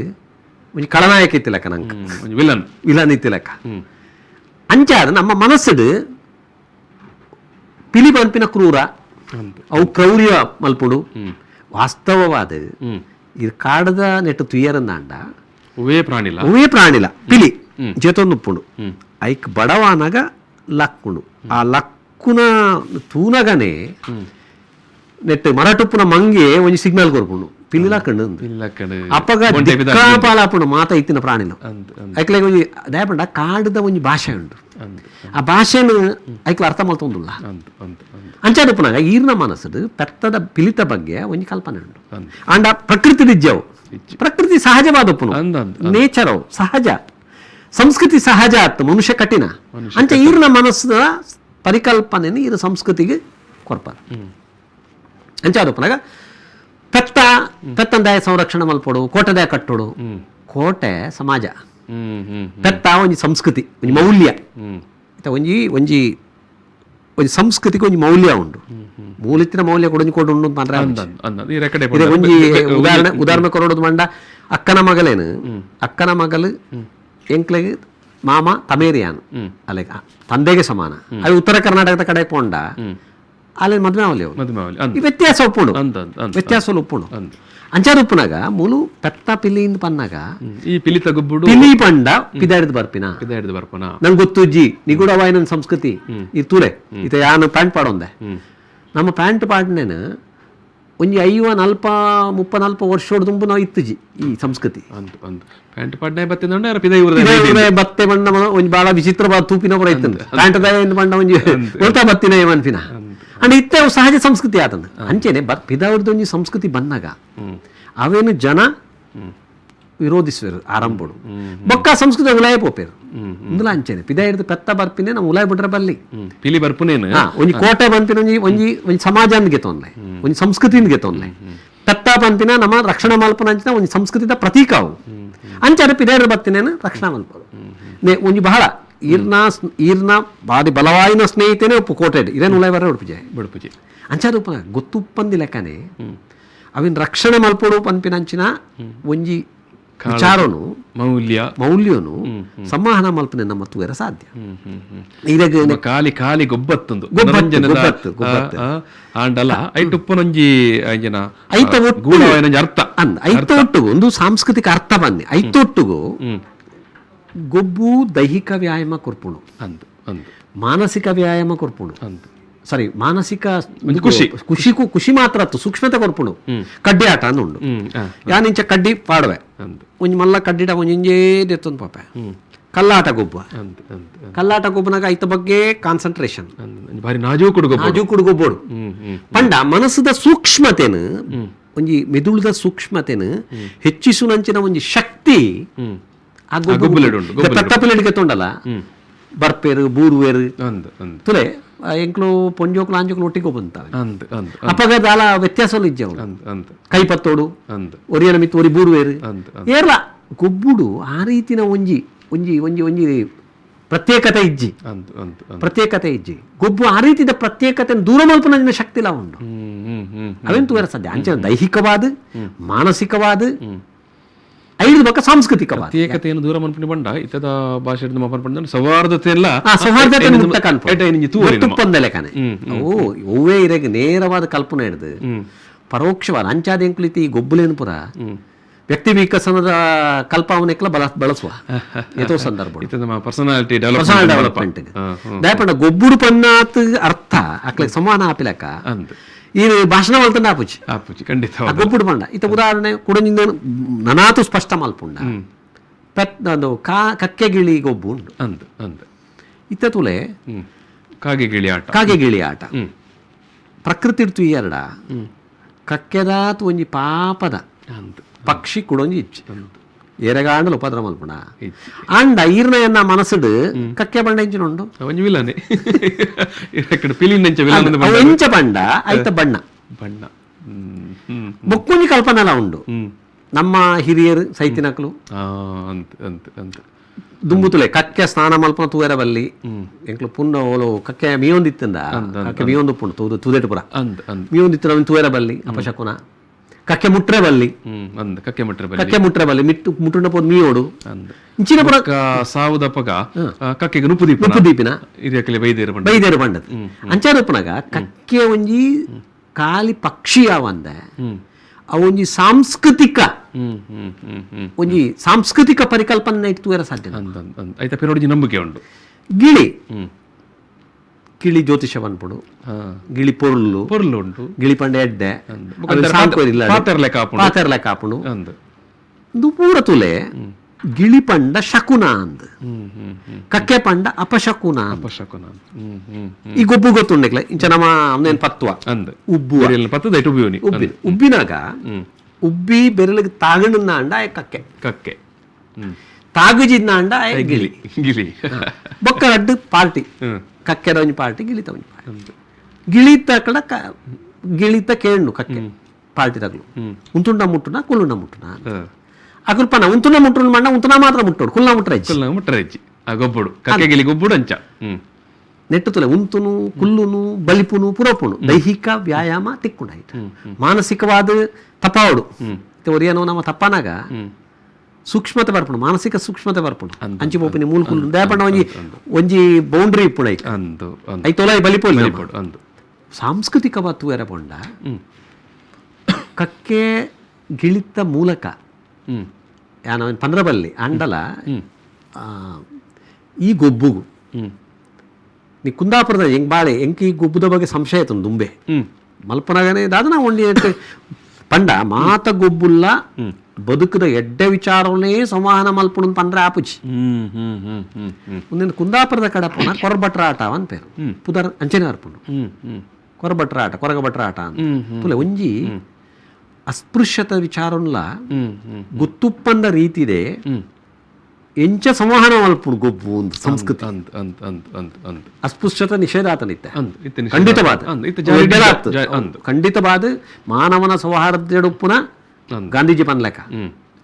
ಒಂಜಿ ಖಳನಾಯಕ ಇತ್ತಿಲಕ್ಕ ನಂಗೆ ವಿಲನ್ ವಿಲನ್ ಇತ್ತಿಲಕ್ಕ. ಅಂಚಾದ ನಮ್ಮ ಮನಸ್ಸುಡು ಪಿಲಿ ಪನ್ಪಿನ ಕ್ರೂರ, ಅವು ಕ್ರೌರ್ಯ ಮಲ್ಪುಡು. ವಾಸ್ತವವಾದ ಇದು ಕಾಡದ ನೆಟ್ಟು ತುಯ್ಯರಂದಾಂಡ ಒವೇ ಪ್ರಾಣಿಲ, ಒವೇ ಪ್ರಾಣಿಲ ಪಿಲಿ ಜೇತೊಂದು ಉಪ್ಪುಂಡು. ಐಕ್ ಬಡವಾನಾಗ ಲಕ್ಕುಂಡು, ಆ ಲಕ್ಕುನ ತೂನಗನೆ ನೆಟ್ಟು ಮರಟುಪ್ಪುನ ಮಂಗೆ ಒಂಜಿ ಸಿಗ್ನಲ್ ಕೊರ್ಪುಂಡು, ಪಿಲಿ ಲಕ್ಕಂಡು. ಅಪ್ಪಗ ದಿಕ್ಕಾಪಾಲಾಪುಂಡು ಮಾತ ಇತ್ತಿನ ಪ್ರಾಣಿಲ. ಐಕ್ಲೆ ಒಂಜಿ ದಯಪಂಡ ಕಾಡದ ಒಂಜಿ ಭಾಷೆ ಉಂಡು, ಆ ಭಾಷೆನು ಐಕ್ಲ ಅರ್ಥ ಮಲ್ತೊಂದುಲ್ಲ. ಅಂಚಾದುಪ್ಪುನಾಗ ಈರ್ನ ಮನಸ್ಸುಡು ಪೆತ್ತದ ಪಿಲಿತ ಬಗ್ಗೆ ಒಂಜಿ ಕಲ್ಪನೆ ಉಂಡು. ಅಂಡ ಪ್ರಕೃತಿ ನಿಜ್ಜವು, ಪ್ರಕೃತಿ ಸಹಜವಾದ ಉಪ್ಪುನು, ನೇಚರ್ ಸಹಜ, ಸಂಸ್ಕೃತಿ ಸಹಜ ಆತ್, ಮನುಷ್ಯ ಕಠಿಣ. ಅಂಚ ಈರ್ನ ಮನಸ್ಸಿನ ಪರಿಕಲ್ಪನೆಯನ್ನು ಈರ ಸಂಸ್ಕೃತಿಗೆ ಕೊರ್ಪಾರ. ಅಂಚಾದುಪ್ಪುನಾಗ ಪೆತ್ತ ಪೆತ್ತಂದಾಯ ಸಂರಕ್ಷಣೆ ಮಲ್ಪೊಡು, ಕೋಟೆದಾಯ ಕಟ್ಟೋಡು. ಕೋಟೆ ಸಮಾಜ, ಪೆತ್ತ ಒಂಜಿ ಸಂಸ್ಕೃತಿ, ಒಂಜಿ ಮೌಲ್ಯ. ಒಂಜಿ ಒಂಜಿ ಒಂಜಿ ಸಂಸ್ಕೃತಿಗೆ ಒಂಜಿ ಮೌಲ್ಯ ಉಂಡು, ಮೂಲಿತ್ತಿನ ಮೌಲ್ಯ ಕೊಡೊಂಜಿ ಕೊಡು ಉಂಡು ಮಾತ್ರ. ಒಂಜಿ ಉದಾಹರಣೆ ಉದಾಹರಣೆ ಕೊರೊಡೋದು ಮಂಡ ಅಕ್ಕನ ಮಗಲೇನು, ಅಕ್ಕನ ಮಗಲು ಎಂಕ್ಲೆಗ್ ಮಾಮ ತಮೇರಿಯಾನ್ ಅಲ್ಲ, ತಂದೆಗೆ ಸಮಾನ. ಅದು ಉತ್ತರ ಕರ್ನಾಟಕದ ಕಡೆ ಪೋಂಡ ಅಲ್ಲಿ ಮದುವೆ ಅವಲಿ, ಈ ವ್ಯತ್ಯಾಸ ಒಪ್ಪುಂಡು, ವ್ಯತ್ಯಾಸ ಒಪ್ಪುಂಡು. ಅಂಚಾದ ಉಪ್ಪುನಾಗ ಮೂಲು ಪೆತ್ತ ಪಿಲಿಯಿಂದ ಪನ್ನಾಗ ಈ ಪಿಲಿತ ಗೊಬ್ಬುಡು ಪಿಲಿ ಪಂಡ ಪಿದಾಡಿದ ಬರ್ಪಿನ, ಪಿದಾಡಿದ ಬರ್ಪನ ನಂಗೆ ಗೊತ್ತುಜ್ಜಿ ನಿಗೂಢವಾಯಿನ ಸಂಸ್ಕೃತಿ ಈ ತೂಲೆ ಇತ ಯಾನು ಪ್ಯಾಂಟ್ ಪಾಡೊಂದೆ. ನಮ್ಮ ಪ್ಯಾಂಟ್ ಪಾಡ್ನೇನು ಒಂಜಿ 50 40 30 40 ವರ್ಷೋಡು ತುಂಬು ನಾವು ಇತ್ತುಜಿ ಈ ಸಂಸ್ಕೃತಿ. ಪ್ಯಾಂಟ್ ಪಾಡ್ನೆ ಬತ್ತೆ ಬಣ್ಣ ಒಂಜಿ ಬಾಳ ವಿಚಿತ್ರವಾದ ತೂಪಿನ ಪುರ ಇತ್ತು ಪ್ಯಾಂಟ್ ಬಣ್ಣ ಒಂಜಿ ಒಳ್ತಾ ಬತ್ತಿನ ಮನ್ಪಿನ ಅಂಡ್ ಇತ್ತೆ ಸಹಜ ಸಂಸ್ಕೃತಿ ಆತನ. ಅಂಚೆನೆ ಪಿದಾವ್ರದ್ದು ಒಂಜಿ ಸಂಸ್ಕೃತಿ ಬಂದಾಗ ಅವೇನು ಜನ ವಿರೋಧಿಸುವರು ಆರಂಭಡು, ಬೊಕ್ಕ ಸಂಸ್ಕೃತಿ ಉಲಾಯ ಪೋಪೇರು. ಇಂದುಲ ಅಂಚೆನೆ ಪಿದ ಹಿಡಿದು ಪೆತ್ತ ಬರ್ಪಿನೆ ನಾವು ಉಲಾಯ ಬಿಟ್ರೆ ಬಲ್ಲಿ ಪಿಲಿ ಬರ್ಪುನೇನು ಒಂಜಿ ಕೋಟೆ ಬಂಪಿನ ಒಂಜಿ ಒಂಜಿ ಒಂಜಿ ಸಮಾಜ ಗೆತೊನ್ಲೆ, ಒಂಜಿ ಸಂಸ್ಕೃತಿ ಗೆತೊನ್ಲೆ. ಪೆತ್ತ ಪಂಪಿನ ನಮ್ಮ ರಕ್ಷಣೆ ಮಲ್ಪನ ಅಂಚಿನ ಒಂಜಿ ಸಂಸ್ಕೃತಿದ ಪ್ರತೀಕ ಅವು. ಅಂಚಾರೆ ಪಿದ ಹಿಡಿದು ಬತ್ತಿನೇನು ರಕ್ಷಣಾ ಮಲ್ಪರು ಒಂಜಿ ಬಹಳ ಈರ್ನ ಈರ್ನ ಬಾರಿ ಬಲವಾಯಿನ ಸ್ನೇಹಿತನೇ ಉಪ್ಪು ಕೋಟೆ ಇದೇನು ಉಲಾಯ ಬರ ಉಡುಪುಜೆ ಬಿಡುಪುಜೆ. ಅಂಚಾದ ಉಪ್ಪು ಗೊತ್ತುಪ್ಪಂದಿ ಲೆಕ್ಕನೆ ಅವಿನ ರಕ್ಷಣೆ ಮಲ್ಪೊಡು ಪನ್ಪಿನಂಚಿನ ಒಂಜಿ ವಿಚಾರನು ಮೌಲ್ಯ ಮೌಲ್ಯನು ಸಂವಹನ ಮಲ್ಪನೆ ನಮ್ಮ ತೂಯರ ಸಾಧ್ಯ. ಖಾಲಿ ಖಾಲಿ ಗೊಬ್ಬತ್ತೊಂದು ಆಂಡಲ ಐಟುಪ್ಪನೊಂಜಿ ಅಂಜಿನ ಐತ ಒಟ್ಟು ಅರ್ಥ ಅಂದ ಐತ ಒಟ್ಟುಗು ಒಂದು ಸಾಂಸ್ಕೃತಿಕ ಅರ್ಥ ಬನ್ನಿ. ಐತೊಟ್ಟುಗು ಗೊಬ್ಬು ದೈಹಿಕ ವ್ಯಾಯಾಮ ಕೊರ್ಪುಣು ಅಂದು ಅಂದು ಮಾನಸಿಕ ವ್ಯಾಯಾಮ ಕೊರ್ಪುಣು ಅಂದು ಸಾರಿ ಮಾನಸಿಕ ಖುಷಿ ಖುಷಿ ಖುಷಿ ಮಾತ್ರ ಅತ್ತು ಸೂಕ್ಷ್ಮತೆ ಕೊರ್ಪುಣು. ಕಡ್ಡಿ ಆಟ ಅಂದುಂಡು, ಯಾನಿಂಚ ಕಡ್ಡಿ ಪಾಡುವೆ ಒಂಜಿ ಮಲ್ಲ ಕಡ್ಡಿಡ ಒಂಜಿಂಜೇ ದೆತ್ತೊಂದು ಪಾಪ. ಕಲ್ಲಾಟ ಗೊಬ್ಬ, ಕಲ್ಲಾಟ ಗೊಬ್ಬನಾಗ ಐತ ಬಗ್ಗೆ ಕಾನ್ಸಂಟ್ರೇಷನ್ ಭಾರಿ ನಾಜೂಕುಡು ನಾಜೂಕುಡು ಗೊಬ್ಬೋಡು. ಪಂಡ ಮನಸ್ಸದ ಸೂಕ್ಷ್ಮತೆನು ಒಂಜಿ ಮೆದುಳುದ ಸೂಕ್ಷ್ಮತೆನು ಹೆಚ್ಚಿಸುನಂಚಿನ ಒಂಜಿ ಶಕ್ತಿ ಆ ಗೊಬ್ಬು. ಪೆತ್ತ ಪಿಲಿಡಿಗೆ ತೊಂಡಲ್ಲ ಬರ್ಪೇರು ಬೂರುವೇರು ತುಲೆ ಎಂಕ್ಲು ಪೊಂಜೋಕ್ಲು ಆಂಜೋಕ್ಲು ಒಟ್ಟಿಗೆ ಬಂತ ಅಪ್ಪಗ ದಾಲ ವ್ಯತ್ಯಾಸ ಇಜ್ಜೆ ಕೈ ಪತ್ತೋಡು ಒರಿಯನ ಮಿತ್ತು ಒರಿ ಬೂರುವೇರು ಏರ್ಲ ಗೊಬ್ಬುಡು. ಆ ರೀತಿನ ಒಂಜಿ ಒಂಜಿ ಒಂಜಿ ಒಂಜಿ ಪ್ರತ್ಯೇಕತೆ ಇಜ್ಜಿ, ಪ್ರತ್ಯೇಕತೆ ಇಜ್ಜಿ ಗೊಬ್ಬು. ಆ ರೀತಿದ ಪ್ರತ್ಯೇಕತೆ ದೂರ ಮಲ್ಪನ ಶಕ್ತಿಲ ಉಂಡು. ಅವೇನು ತೂರ ಸಾಧ್ಯ. ಅಂಚೆ ದೈಹಿಕವಾದ ಮಾನಸಿಕವಾದ ಐದು ಬಕ್ಕ ಸಾಂಸ್ಕೃತಿಕ ಪ್ರತ್ಯೇಕತೆಯನ್ನು ದೂರ ಮನ್ಪುನಿ ಬಂಡ ಇತದ ಭಾಷೆ ಮನ್ಪುನಿ ಸೌಹಾರ್ದತೆ ಎಲ್ಲ ಸೌಹಾರ್ದತೆ ಲೆಕ್ಕನೆ ಅವು ಒವ್ವೇ ಇರಗೆ ನೇರವಾದ ಕಲ್ಪನೆ ಹಿಡಿದು ಪರೋಕ್ಷವಾದ ಅಂಚಾದ ಎಂಕುಲಿತಿ ಈ ಗೊಬ್ಬುಲೇನು ಪುರ ವ್ಯಕ್ತಿ ವಿಕಸನದ ಕಲ್ಪಾವನೆಕ್ಲ ಬಳಸುವ ಏತೋ ಸಂದರ್ಭ personality personal development ದಯಪಂಡ ಗೊಬ್ಬುಡು ಪನ್ನಾತ್ ಅರ್ಥ ಅಕ್ಲೆ ಸಮಾನ ಆಪಿಲಕ್ಕ ಈ ಭಾಷಣ ಮಲ್ತಂಡ ಆಪುಜಿ ಆಪುಜಿ ಖಂಡಿತ ಗೊಬ್ಬುಡು ಪಂಡ ಇತ ಉದಾಹರಣೆ ಕುಡಂಜಿಂದ ನನಾತು ಸ್ಪಷ್ಟ ಮಲ್ಪುಂಡ ಪೆತ್ ಕಕ್ಕೆ ಗಿಳಿ ಗೊಬ್ಬು ಉಂಡು ಅಂದು ಅಂದು ಇತ್ತ ತುಲೆ ಕಾಗೆ ಗಿಳಿ ಆಟ, ಕಾಗೆ ಗಿಳಿ ಆಟ ಪ್ರಕೃತಿ ಎರಡ ಕಕ್ಕೆದಾತು ಒಂಜಿ ಪಾಪದ ಪಕ್ಷಿ ಕುಡೊಂಜಿ ಇಚ್ಚಿ ಏರಗಾಂಡಲು ಉಪದ್ರ ಮಲ್ಪುಂಡ ಅಂಡ ಈರ್ನ ಎನ್ನ ಮನಸ್ಸುಡು ಕಕ್ಕೆ ಬಂಡ ಇಂಚಿನ ಉಂಡು ಒಂಜಿ ವಿಲನೆ ಎಂಚ ಬಂಡ ಐತ ಬಣ್ಣ ಬಣ್ಣ ಬೊಕ್ಕೊಂಜಿ ಕಲ್ಪನೆಲ ಉಂಡು. ನಮ್ಮ ಹಿರಿಯರು ಸೈತಿನಕ್ಲು ದುಂಬುತುಲೆ ಕಕ್ಕೆ ಸ್ನಾನ ಮಲ್ಪನ ತೂಯರ ಬಲ್ಲಿ ಎಂಕ್ಲು ಪುಂಡ ಓಲು ಕಕ್ಕೆ ಮೀಯೊಂದಿತ್ತಂದ ಕಕ್ಕೆ ಮೀಯೊಂದು ಪುಂಡು ತೂದು ತೂದೆಟು ಪುರ ಮೀಯೊಂದಿತ್ತು ನಮ್ಗೆ ತೂಯರ ಬಲ್ಲಿ ಅಪಶಕುನ ಕಕ್ಕೆ ಮುಟ್ರೆ ಬಲ್ಲಿ ಕಕ್ಕೆ ಮುಟ್ರೆ ಬಲ್ಲಿ ಕಕ್ಕೆ ಮುಟ್ರೆ ಬಲ್ಲಿ ಮಿಟ್ಟು ಮುಟ್ಟುಂಡ ಪೋದು ಮೀಯೋಡು ಇಂಚಿನ ಪುರ ಸಾವುದಪ್ಪಗ ಕಕ್ಕೆಗೆ ನುಪ್ಪು ದೀಪ ನುಪ್ಪು ದೀಪಿನ ಹಿರಿಯಕಲೆ ಬೈದೇರು ಪಂಡ ಬೈದೇರು ಪಂಡದು ಅಂಚಾರಪ್ಪನಾಗ ಕಕ್ಕೆ ಒಂಜಿ ಖಾಲಿ ಪಕ್ಷಿ ಯಾವಂದೆ ಅವೊಂಜಿ ಸಾಂಸ್ಕೃತಿಕ ಒಂಜಿ ಸಾಂಸ್ಕೃತಿಕ ಪರಿಕಲ್ಪನೆ ಇಟ್ಟು ಸಾಧ್ಯ. ಐತ ಪಿರೋಡಿಜಿ ನಂಬಿಕೆ ಉಂಟು. ಗಿಳಿ ಗಿಳಿ ಜ್ಯೋತಿಷ ಪನ್ಪುಡು, ಗಿಳಿ ಪೊರ್ಲು ಪೊರ್ಲು ಉಂಟು, ಗಿಳಿ ಪಂಡೆ ಎಡ್ಡೆ ಪಾತೆರ್ಲೆ ಕಾಪುಂಡು ಇಂದು ಪೂರ ತುಲೆ. ಗಿಳಿ ಪಂಡ ಶಕುನ ಅಂದ್, ಕಕ್ಕೆ ಪಂಡ ಅಪಶಕುನ. ಅಪಶಕುನ ಈ ಗೊಬ್ಬು ಗೊತ್ತುಂಡೆಕ್ಲೆ ಇಂಚ ನಮ್ಮ ಅವನೇನ್ ಪತ್ವ ಅಂದ್ ಉಬ್ಬು ಉಬ್ಬಿ ಉಬ್ಬಿನಾಗ ಉಬ್ಬಿ ಬೆರಳಿಗೆ ತಾಗಣ್ಣ ಅಂಡ ಆಯ ಕಕ್ಕೆ ಕಕ್ಕೆ ತಾಗುಜಿದ್ನ ಅಂಡ ಆಯ ಗಿಳಿ ಗಿಳಿ ಬೊಕ್ಕ ರಡ್ಡು ಪಾರ್ಟಿ, ಕಕ್ಕೆದ ಒಂಜಿ ಪಾರ್ಟಿ, ಗಿಳಿತ ಒಂಜಿ ಪಾರ್ಟಿ. ಗಿಳಿತ ಕಡ ಗಿಳಿತ ಕೇಳು ಕಕ್ಕೆ ಪಾರ್ಟಿ ತಗಲು ಉಂತುಂಡ ಮುಟ್ಟುನ ಕುಲ್ಲುಂಡ ಮುಟ್ಟುನ ಅಕುಲ್ಪನ ಉಂತುನ ಮುಟ್ಟುನ ಮಣ್ಣ ಉಂತುನ ಮಾತ್ರ ಮುಟ್ಟೋಡು ಕುಲ್ಲ ಮುಟ್ಟರೆ ಕುಲ್ಲ ಮುಟ್ಟರೆ ಆ ಗೊಬ್ಬುಡು ಕಕ್ಕೆ ಗಿಳಿ ಗೊಬ್ಬುಡು ಅಂಚ ನೆಟ್ಟು ತುಲೆ ಉಂತುನು ಕುಲ್ಲುನು ಬಲಿಪುನು ಪುರಪುನು ದೈಹಿಕ ವ್ಯಾಯಾಮ ತಿಕ್ಕೊಂಡಾಯ್ತು. ಮಾನಸಿಕವಾದ ತಪಾವಡು ಒರಿಯನೋ ನಮ್ಮ ತಪ್ಪನಾಗ ಸೂಕ್ಷ್ಮತೆ ಬರ್ಪುಂಡು, ಮಾನಸಿಕ ಸೂಕ್ಷ್ಮತೆ ಬರ್ಪುಂಡು. ಅಂಚಿ ಪೋಪಿನಿ ಮೂಲ ಕುಲ್ಲು ದಯಪಂಡ ಒಂಜಿ ಒಂಜಿ ಬೌಂಡ್ರಿ ಇಪ್ಪುಂಡು ಐಕ್ ಐತೊಲ ಬಲಿಪೋಲಿ. ಸಾಂಸ್ಕೃತಿಕವಾದ ತೂಯರ ಪೊಂಡ ಕಕ್ಕೆ ಗಿಳಿತ ಮೂಲಕ ಯಾನ ಪಂದ್ರಬಲ್ಲಿ ಅಂಡಲ ಈ ಗೊಬ್ಬುಗು ನೀ ಕುಂದಾಪುರದ ಹೆಂಗ್ ಬಾಳೆ ಎಂಕ್ ಈ ಗೊಬ್ಬುದ ಬಗ್ಗೆ ಸಂಶಯ ಆಯ್ತು ದುಂಬೆ ಮಲ್ಪನಾಗನೇ ದಾದ ನಾ ಒಂಡಿ ಪಂಡ ಮಾತ ಗೊಬ್ಬುಲ್ಲ ಬದುಕದ ಎಡ್ಡೆ ವಿಚಾರವನ್ನೇ ಸಂವಹನ ಮಲ್ಪುಣು ಪಂಡ್ರೆ ಆಪುಜಿ. ಮುಂದಿನ ಕುಂದಾಪುರದ ಕಡಪುನ ಕೊರಬಟ್ರ ಆಟ ಅಂತ ಪೇರು ಪುದರ್ ಅಂಚನೆ ಅರ್ಪುಂಡು ಕೊರಬಟ್ರ ಆಟ ಕೊರಗಬಟ್ರ ಆಟ ಅಂತ ತುಲೆ ಒಂಜಿ ಅಸ್ಪೃಶ್ಯತ ವಿಚಾರನ್ಲ ಗೊತ್ತುಪ್ಪಂದ ರೀತಿದೆ ಎಂಚ ಸಂವಹನ ಮಲ್ಪುಣು ಗೊಬ್ಬು ಒಂದು ಸಂಸ್ಕೃತಿ ಅಸ್ಪೃಶ್ಯತ ನಿಷೇಧ ಆತನಿತ್ತೆ ಖಂಡಿತವಾದ ಖಂಡಿತವಾದ ಮಾನವನ ಸೌಹಾರ್ದೆಡುಪ್ಪುನ ಗಾಂಧೀಜಿ ಪನ್ಲೆಕ್ಕ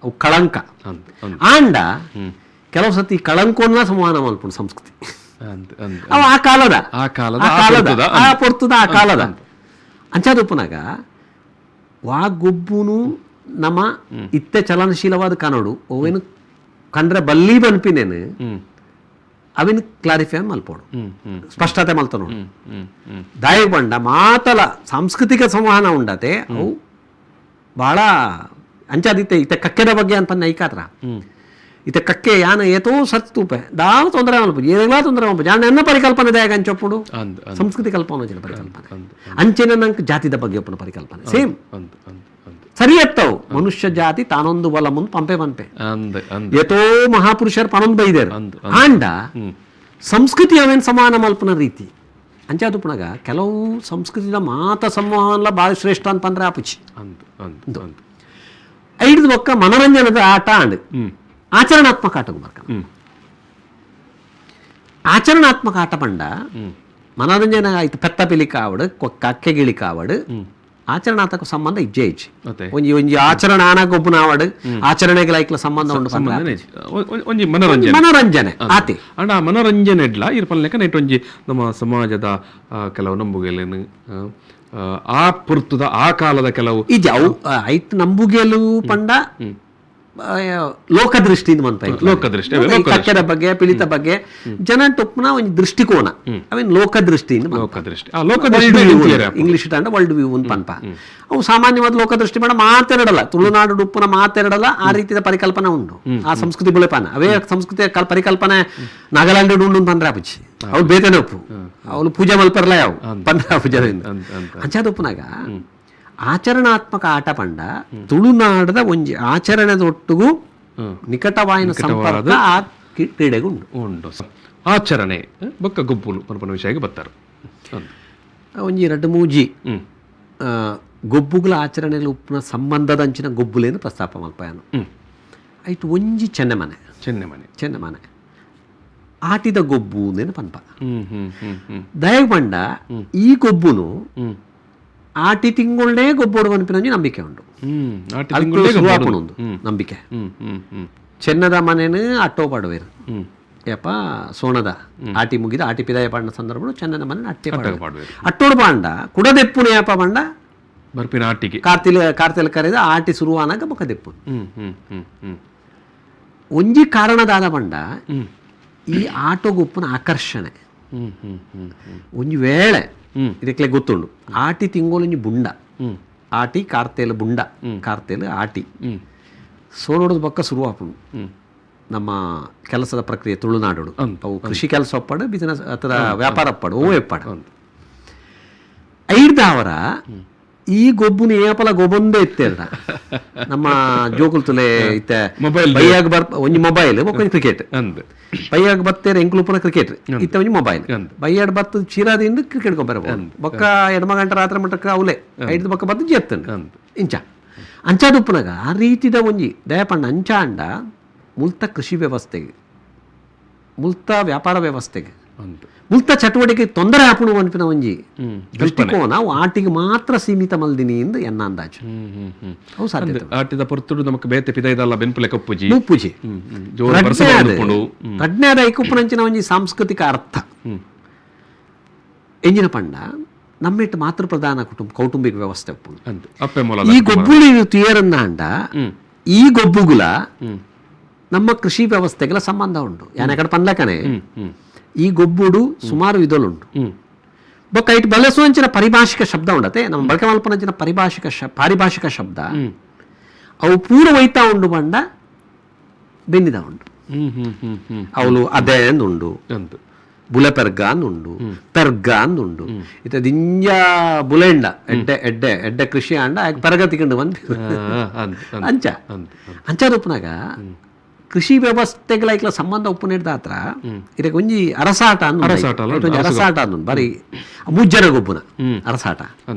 ಅವು ಕಳಂಕ ಆಂಡ ಕೆಲವು ಸತಿ ಕಳಂಕೋನ್ನ ಸಂವಹನ ಮಲ್ಪುಣು ಸಂಸ್ಕೃತಿ ಅವ ಆ ಕಾಲದ ಆ ಕಾಲದ ಆ ಪೊರ್ತದ ಆ ಕಾಲದ ಅಂಚಾದುಪ್ಪನಾಗ ವಾ ಗೊಬ್ಬುನು ನಮ್ಮ ಇತ್ತೆ ಚಲನಶೀಲವಾದ ಕನ್ನಡು ಅವೇನು ಕಂಡ್ರೆ ಬಲ್ಲಿ ಬನ್ಪಿನೇನು ಅವಿನ ಕ್ಲಾರಿಫೈ ಮಲ್ಪೋಡು ಸ್ಪಷ್ಟತೆ ಮಲ್ತ ನೋಡು ದಾಯ ಬಂಡ ಮಾತಲ ಸಾಂಸ್ಕೃತಿಕ ಸಂವಹನ ಉಂಡತೆ ಅವು ಭಾಳ ಅಂಚಾದಿತ್ತೆ. ಇತ್ತ ಕಕ್ಕೆದ ಬಗ್ಗೆ ಅಂತ ಐಕಾತ್ರ ಇತ್ತ ಕಕ್ಕೆ ಯಾನ ಏತೋ ಸತ್ ತೂಪೆ ದಾವ ತೊಂದರೆ ಮಲ್ಪ ಏನೆಲ್ಲ ತೊಂದರೆ ಮಲ್ಪ ಜಾನ ಎನ್ನ ಪರಿಕಲ್ಪನೆ ದಾಯಕ ಅಂಚೊಪ್ಪುಡು ಸಂಸ್ಕೃತಿ ಕಲ್ಪನೆ ಪರಿಕಲ್ಪನೆ ಅಂಚೆನ ನಂಗೆ ಜಾತಿದ ಬಗ್ಗೆ ಒಪ್ಪನ ಪರಿಕಲ್ಪನೆ ಸೇಮ್ ಸರಿ ಎತ್ತವು. ಮನುಷ್ಯ ಜಾತಿ ತಾನೊಂದು ಬಲ ಮುಂದೆ ಪಂಪೆ ಪಂಪೆ ಏತೋ ಮಹಾಪುರುಷರು ಪನೊಂದು ಬೈದೇರು ಆಂಡ ಸಂಸ್ಕೃತಿ ಅವೇನು ಸಮಾನ ಮಲ್ಪನ ರೀತಿ ಅಂಚಾದುಪ್ಪನಾಗ ಕೆಲವು ಸಂಸ್ಕೃತಿದ ಮಾತ ಸಂವಹನ ಭಾಳ ಶ್ರೇಷ್ಠ ಅಂತಂದ್ರೆ ಆಪುಚಿ ಐದು ಬೊಕ್ಕ ಮನರಂಜನದ ಆಟ ಅಂಡ್ ಆಚರಣಾತ್ಮಕ ಆಟకు ಬರ್ಕ. ಆಚರಣಾತ್ಮಕ ಆಟ ಪಂಡ ಮನೋರಂಜನೆ ಆಯ್ತು ಪೆತ್ತ ಪಿಲಿ ಕಾವಡು ಕಕ್ಕೆ ಗಿಳಿ ಕಾವಡು ಆಚರಣಾತ್ಮಕ ಸಂಬಂಧ ಇಜ್ಜೆ ಇಜ್ಜಿ ಒಂಜಿ ಒಂಜಿ ಆಚರಣೆ ಆನಾಗ ಒಬ್ಬನ ಆವಡು ಆಚರಣೆಗೆ ಲೈಕ್ಲ ಸಂಬಂಧ ಉಂಟು ಒಂಜಿ ಮನೋರಂಜನೆ ಮನೋರಂಜನೆ ಆತಿ ಅಂಡ ಆ ಮನೋರಂಜನೆ ಇಡ್ಲ ಇರ್ಪಲ್ಲೆಕ್ಕ ನೆಟ್ ಒಂಜಿ ನಮ್ಮ ಸಮಾಜದ ಕೆಲವು ನಂಬುಗೆಲೇನು ಆ ಪುರ್ತದ ಆ ಕಾಲದ ಕೆಲವು ಇಜ್ಜಿ ಅವು ಐತ್ ನಂಬುಗೆಲು ಪಂಡ ಲೋಕದೃಷ್ಟಿಯಿಂದ ಮಂತ ಲೋಕದೃಷ್ಟಿ ಕಕ್ಕೆದ ಬಗ್ಗೆ ಪಿಳಿತ ಬಗ್ಗೆ ಜನ ಟೊಪ್ಪನ ಒಂದು ದೃಷ್ಟಿಕೋನ ಅವೇನು ಲೋಕದೃಷ್ಟಿಯಿಂದ ಲೋಕದೃಷ್ಟಿ ಲೋಕದೃಷ್ಟಿ ಇಂಗ್ಲಿಷ್ ತಂಡ ವರ್ಲ್ಡ್ ವ್ಯೂ ಅಂತ ಪನ್ಪ ಅವು ಸಾಮಾನ್ಯವಾದ ಲೋಕದೃಷ್ಟಿ ಬೇಡ ಮಾತೆರಡಲ್ಲ ತುಳುನಾಡು ಉಪ್ಪುನ ಮಾತೆರಡಲ್ಲ ಆ ರೀತಿಯ ಪರಿಕಲ್ಪನೆ ಉಂಟು ಆ ಸಂಸ್ಕೃತಿ ಬುಳೆಪಾನ ಅವೇ ಸಂಸ್ಕೃತಿಯ ಪರಿಕಲ್ಪನೆ ನಾಗಾಲ್ಯಾಂಡ್ ಉಂಡು ಅಂತ ಅಂದ್ರೆ ಅಪುಚಿ ಅವ್ರು ಬೇತನೆ ಉಪ್ಪು ಅವನು ಪೂಜೆ ಮಲ್ಪರ್ಲ ಯಾವ ಪಂದ್ರ ಪೂಜೆ ಅಂಚಾದ ಉಪ್ಪುನಾಗ ಆಚರಣಾತ್ಮಕ ಆಟ ಪಂಡ ತುಳುನಾಡದ ಒಂಜಿ ಆಚರಣೆದೊಟ್ಟಿಗೂ ನಿಕಟವಾಯಿನ ಸಂಪರ್ಕ ಆ ಕ್ರೀಡೆಗೂ ಉಂಟು ಉಂಟು. ಆಚರಣೆ ಬೊಕ್ಕ ಗೊಬ್ಬುಲು ಪನ್ಪನ ವಿಷಯಕ್ಕೆ ಬರ್ತಾರೆ. ಒಂಜಿ ಎರಡು ಮೂಜಿ ಗೊಬ್ಬುಗಳ ಆಚರಣೆಯಲ್ಲಿ ಉಪ್ಪುನ ಸಂಬಂಧದ ಅಂಚಿನ ಗೊಬ್ಬುಲೇನು ಪ್ರಸ್ತಾಪ ಮಲ್ಪಯಾನು ಆಯ್ತು. ಒಂಜಿ ಚೆನ್ನೆಮನೆ ಚೆನ್ನೆಮನೆ ಚೆನ್ನೆಮನೆ ಆಟಿದ ಗೊಬ್ಬು ಅಂದೇನು ಪನ್ಪ ದಯ ಪಂಡ ಈ ಗೊಬ್ಬುನು ಆಟಿ ತಿಂಗಳೇ ಗೊಬ್ಬೋಡು ಅನ್ಪಿನ ನಂಬಿಕೆ ಉಂಟು. ಒಂದು ನಂಬಿಕೆ ಚೆನ್ನದ ಮನೇನು ಅಟ್ಟೋ ಪಾಡುವೇರು ಯಪ್ಪ ಸೋಣದ ಆಟಿ ಮುಗಿದ ಆಟಿ ಪಿದಾಯ ಪಾಡಿನ ಸಂದರ್ಭ ಚೆನ್ನದ ಮನೆ ಅಟ್ಟೆ ಪಾಡುವೇರು ಅಟ್ಟೋಡು ಪಾಂಡ ಕುಡದೆಪ್ಪುನ ಯಪ್ಪ ಪಂಡ ಬರ್ಪಿನ ಆಟಿಗೆ ಕಾರ್ತಿಲ್ ಕಾರ್ತಿಲ್ ಕರೆದ ಆಟಿ ಶುರುವಾನಾಗ ಬೊಕ್ಕ ದೆಪ್ಪುನು. ಒಂಜಿ ಕಾರಣದಾದ ಪಂಡ ಈ ಆಟೋಗುಪ್ಪುನ ಆಕರ್ಷಣೆ. ಒಂಜಿ ವೇಳೆ ಇದಕ್ಕೆ ಗೊತ್ತುಂಡು ಆಟಿ ತಿಂಗಳೊಂಜಿ ಬುಂಡ, ಆಟಿ ಕಾರ್ತೇಲು ಬುಂಡ, ಕಾರ್ತೇಲು ಆಟಿ ಸೋಲೋಡದ ಬೊಕ್ಕ ಶುರುವಾಪುಂಡು ನಮ್ಮ ಕೆಲಸದ ಪ್ರಕ್ರಿಯೆ ತುಳುನಾಡು. ಅವು ಕೃಷಿ ಕೆಲಸ ಒಪ್ಪಾಡು, ಬಿಸಿನೆಸ್ ಅಥವಾ ವ್ಯಾಪಾರ ಒಪ್ಪಾಡು, ಓ ಎಪ್ಪಾಡು. ಐಡ್ದಾವರ ಈ ಗೊಬ್ಬುನ ಏಪಲ ಗೊಬ್ಬೊಂದೇ ಇತ್ತೇರ ನಮ್ಮ ಜೋಕುಲ್ ತುಲೆ ಇತ್ತೆ ಮೊಬೈಲ್ ಬೈಯಾಗ ಬರ್ ಒಂಜಿ ಮೊಬೈಲ್ ಒಂಜಿ ಕ್ರಿಕೆಟ್ ಬೈಯಾಗ ಬತ್ತೇರ ಎಂಕ್ಲುಪುನ ಕ್ರಿಕೆಟ್ ಇತ್ತ ಒಂಜಿ ಮೊಬೈಲ್ ಬೈಯಾಡ್ ಬತ್ತು ಚೀರಾದಿಂದ ಕ್ರಿಕೆಟ್ ಗೊಬ್ಬರ ಬೊಕ್ಕ ಎಡಮ ಗಂಟೆ ರಾತ್ರಿ ಮಟ್ಟಕ್ಕೆ ಅವಲೇ ಐದು ಬೊಕ್ಕ ಬತ್ತು ಜೇತ್ತಂಡು ಇಂಚ ಅಂಚಾದುಪ್ಪುನಾಗ ಆ ರೀತಿದ ಒಂಜಿ ದಯಪಣ್ಣ ಅಂಚಾಂಡ ಮುಲ್ತ ಕೃಷಿ ವ್ಯವಸ್ಥೆಗೆ ಮುಲ್ತ ವ್ಯಾಪಾರ ವ್ಯವಸ್ಥೆಗೆ ಮುಲ್ತ ಚಟುವಟಿಕೆ ತೊಂದರೆ ಆಪುಣು ಅನ್ಪಿನ ಒಂಜಿ ದೃಷ್ಟಿಕೋನ ಆಟಿಗೆ ಮಾತ್ರ ಸೀಮಿತ ಮಲ್ದಿನಿ ಎಂದು ಎನ್ನ ಅಂದಾಜು. ಅವು ಸಾಧ್ಯತೆ ಆಟಿದ ಪೊರ್ತುಡು ನಮಕ್ ಬೇತೆ ಪಿದೈದಲ್ಲ ಬೆನ್ಪುಲೆ ಕಪ್ಪುಜಿ ಮುಪ್ಪುಜಿ ರಡ್ನಾದ ಐಕುಪ್ಪುನಂಚಿನ ಒಂಜಿ ಸಾಂಸ್ಕೃತಿಕ ಅರ್ಥ ಎಂಜಿನ ಪಂಡ ನಮ್ಮೆಟ್ಟು ಮಾತೃ ಪ್ರಧಾನ ಕುಟುಂಬ ಕೌಟುಂಬಿಕ ವ್ಯವಸ್ಥೆ ಉಪ್ಪುಂಡು. ಈ ಗೊಬ್ಬುಲು ತುಯರನ್ನ ಅಂಡ ಈ ಗೊಬ್ಬುಗುಲ ನಮ್ಮ ಕೃಷಿ ವ್ಯವಸ್ಥೆಗೆಲ್ಲ ಸಂಬಂಧ ಉಂಟು. ಯಾನ ಕಡೆ ಪನ್ಲಕನೆ ಈ ಗೊಬ್ಬುಡು ಸುಮಾರು ವಿಧಲುಂಟು. ಬೊಕ್ಕ ಇಟ್ಟು ಬಳಸುವಂಚಿನ ಪರಿಭಾಷಿಕ ಶಬ್ದ ಉಂಡತೆ ನಮ್ಮ ಬಳಕೆ ಮಲ್ಪನಂಚಿನ ಪರಿಭಾಷಿಕ ಪಾರಿಭಾಷಿಕ ಶಬ್ದ ಅವು ಪೂರ ವೈತಾ ಉಂಡು ಬಂಡ ಬೆನ್ನಿದ ಉಂಡು. ಅವಳು ಅದೇ ಅಂದುಂಡು, ಬುಲೆ ಪೆರ್ಗ ಅಂದುಂಡು, ಪೆರ್ಗ ಅಂದುಂಡು, ಇತ್ತ ದಿಂಜ ಬುಲೆಂಡ ಎಡ್ಡೆ ಎಡ್ಡೆ ಎಡ್ಡೆ ಕೃಷಿ ಅಂಡ ಪೆರ್ಗ ತಿಕ್ಕಂಡು ಬಂದು ಅಂಚ ಅಂಚಾದೊಪ್ಪನಾಗ ಕೃಷಿ ವ್ಯವಸ್ಥೆಗಳ ಐಕ್ಲ ಸಂಬಂಧ ಒಪ್ಪುನೇಡ್ದ ಹತ್ರ ಇದಕ್ಕೆ ಒಂಜಿ ಅರಸಾಟ ಅಂದ್ ಅರಸಾಟ ಅಂದ್ ಬಾರಿ ಮುಜ್ಜನ ಗೊಬ್ಬುನ ಅರಸಾಟ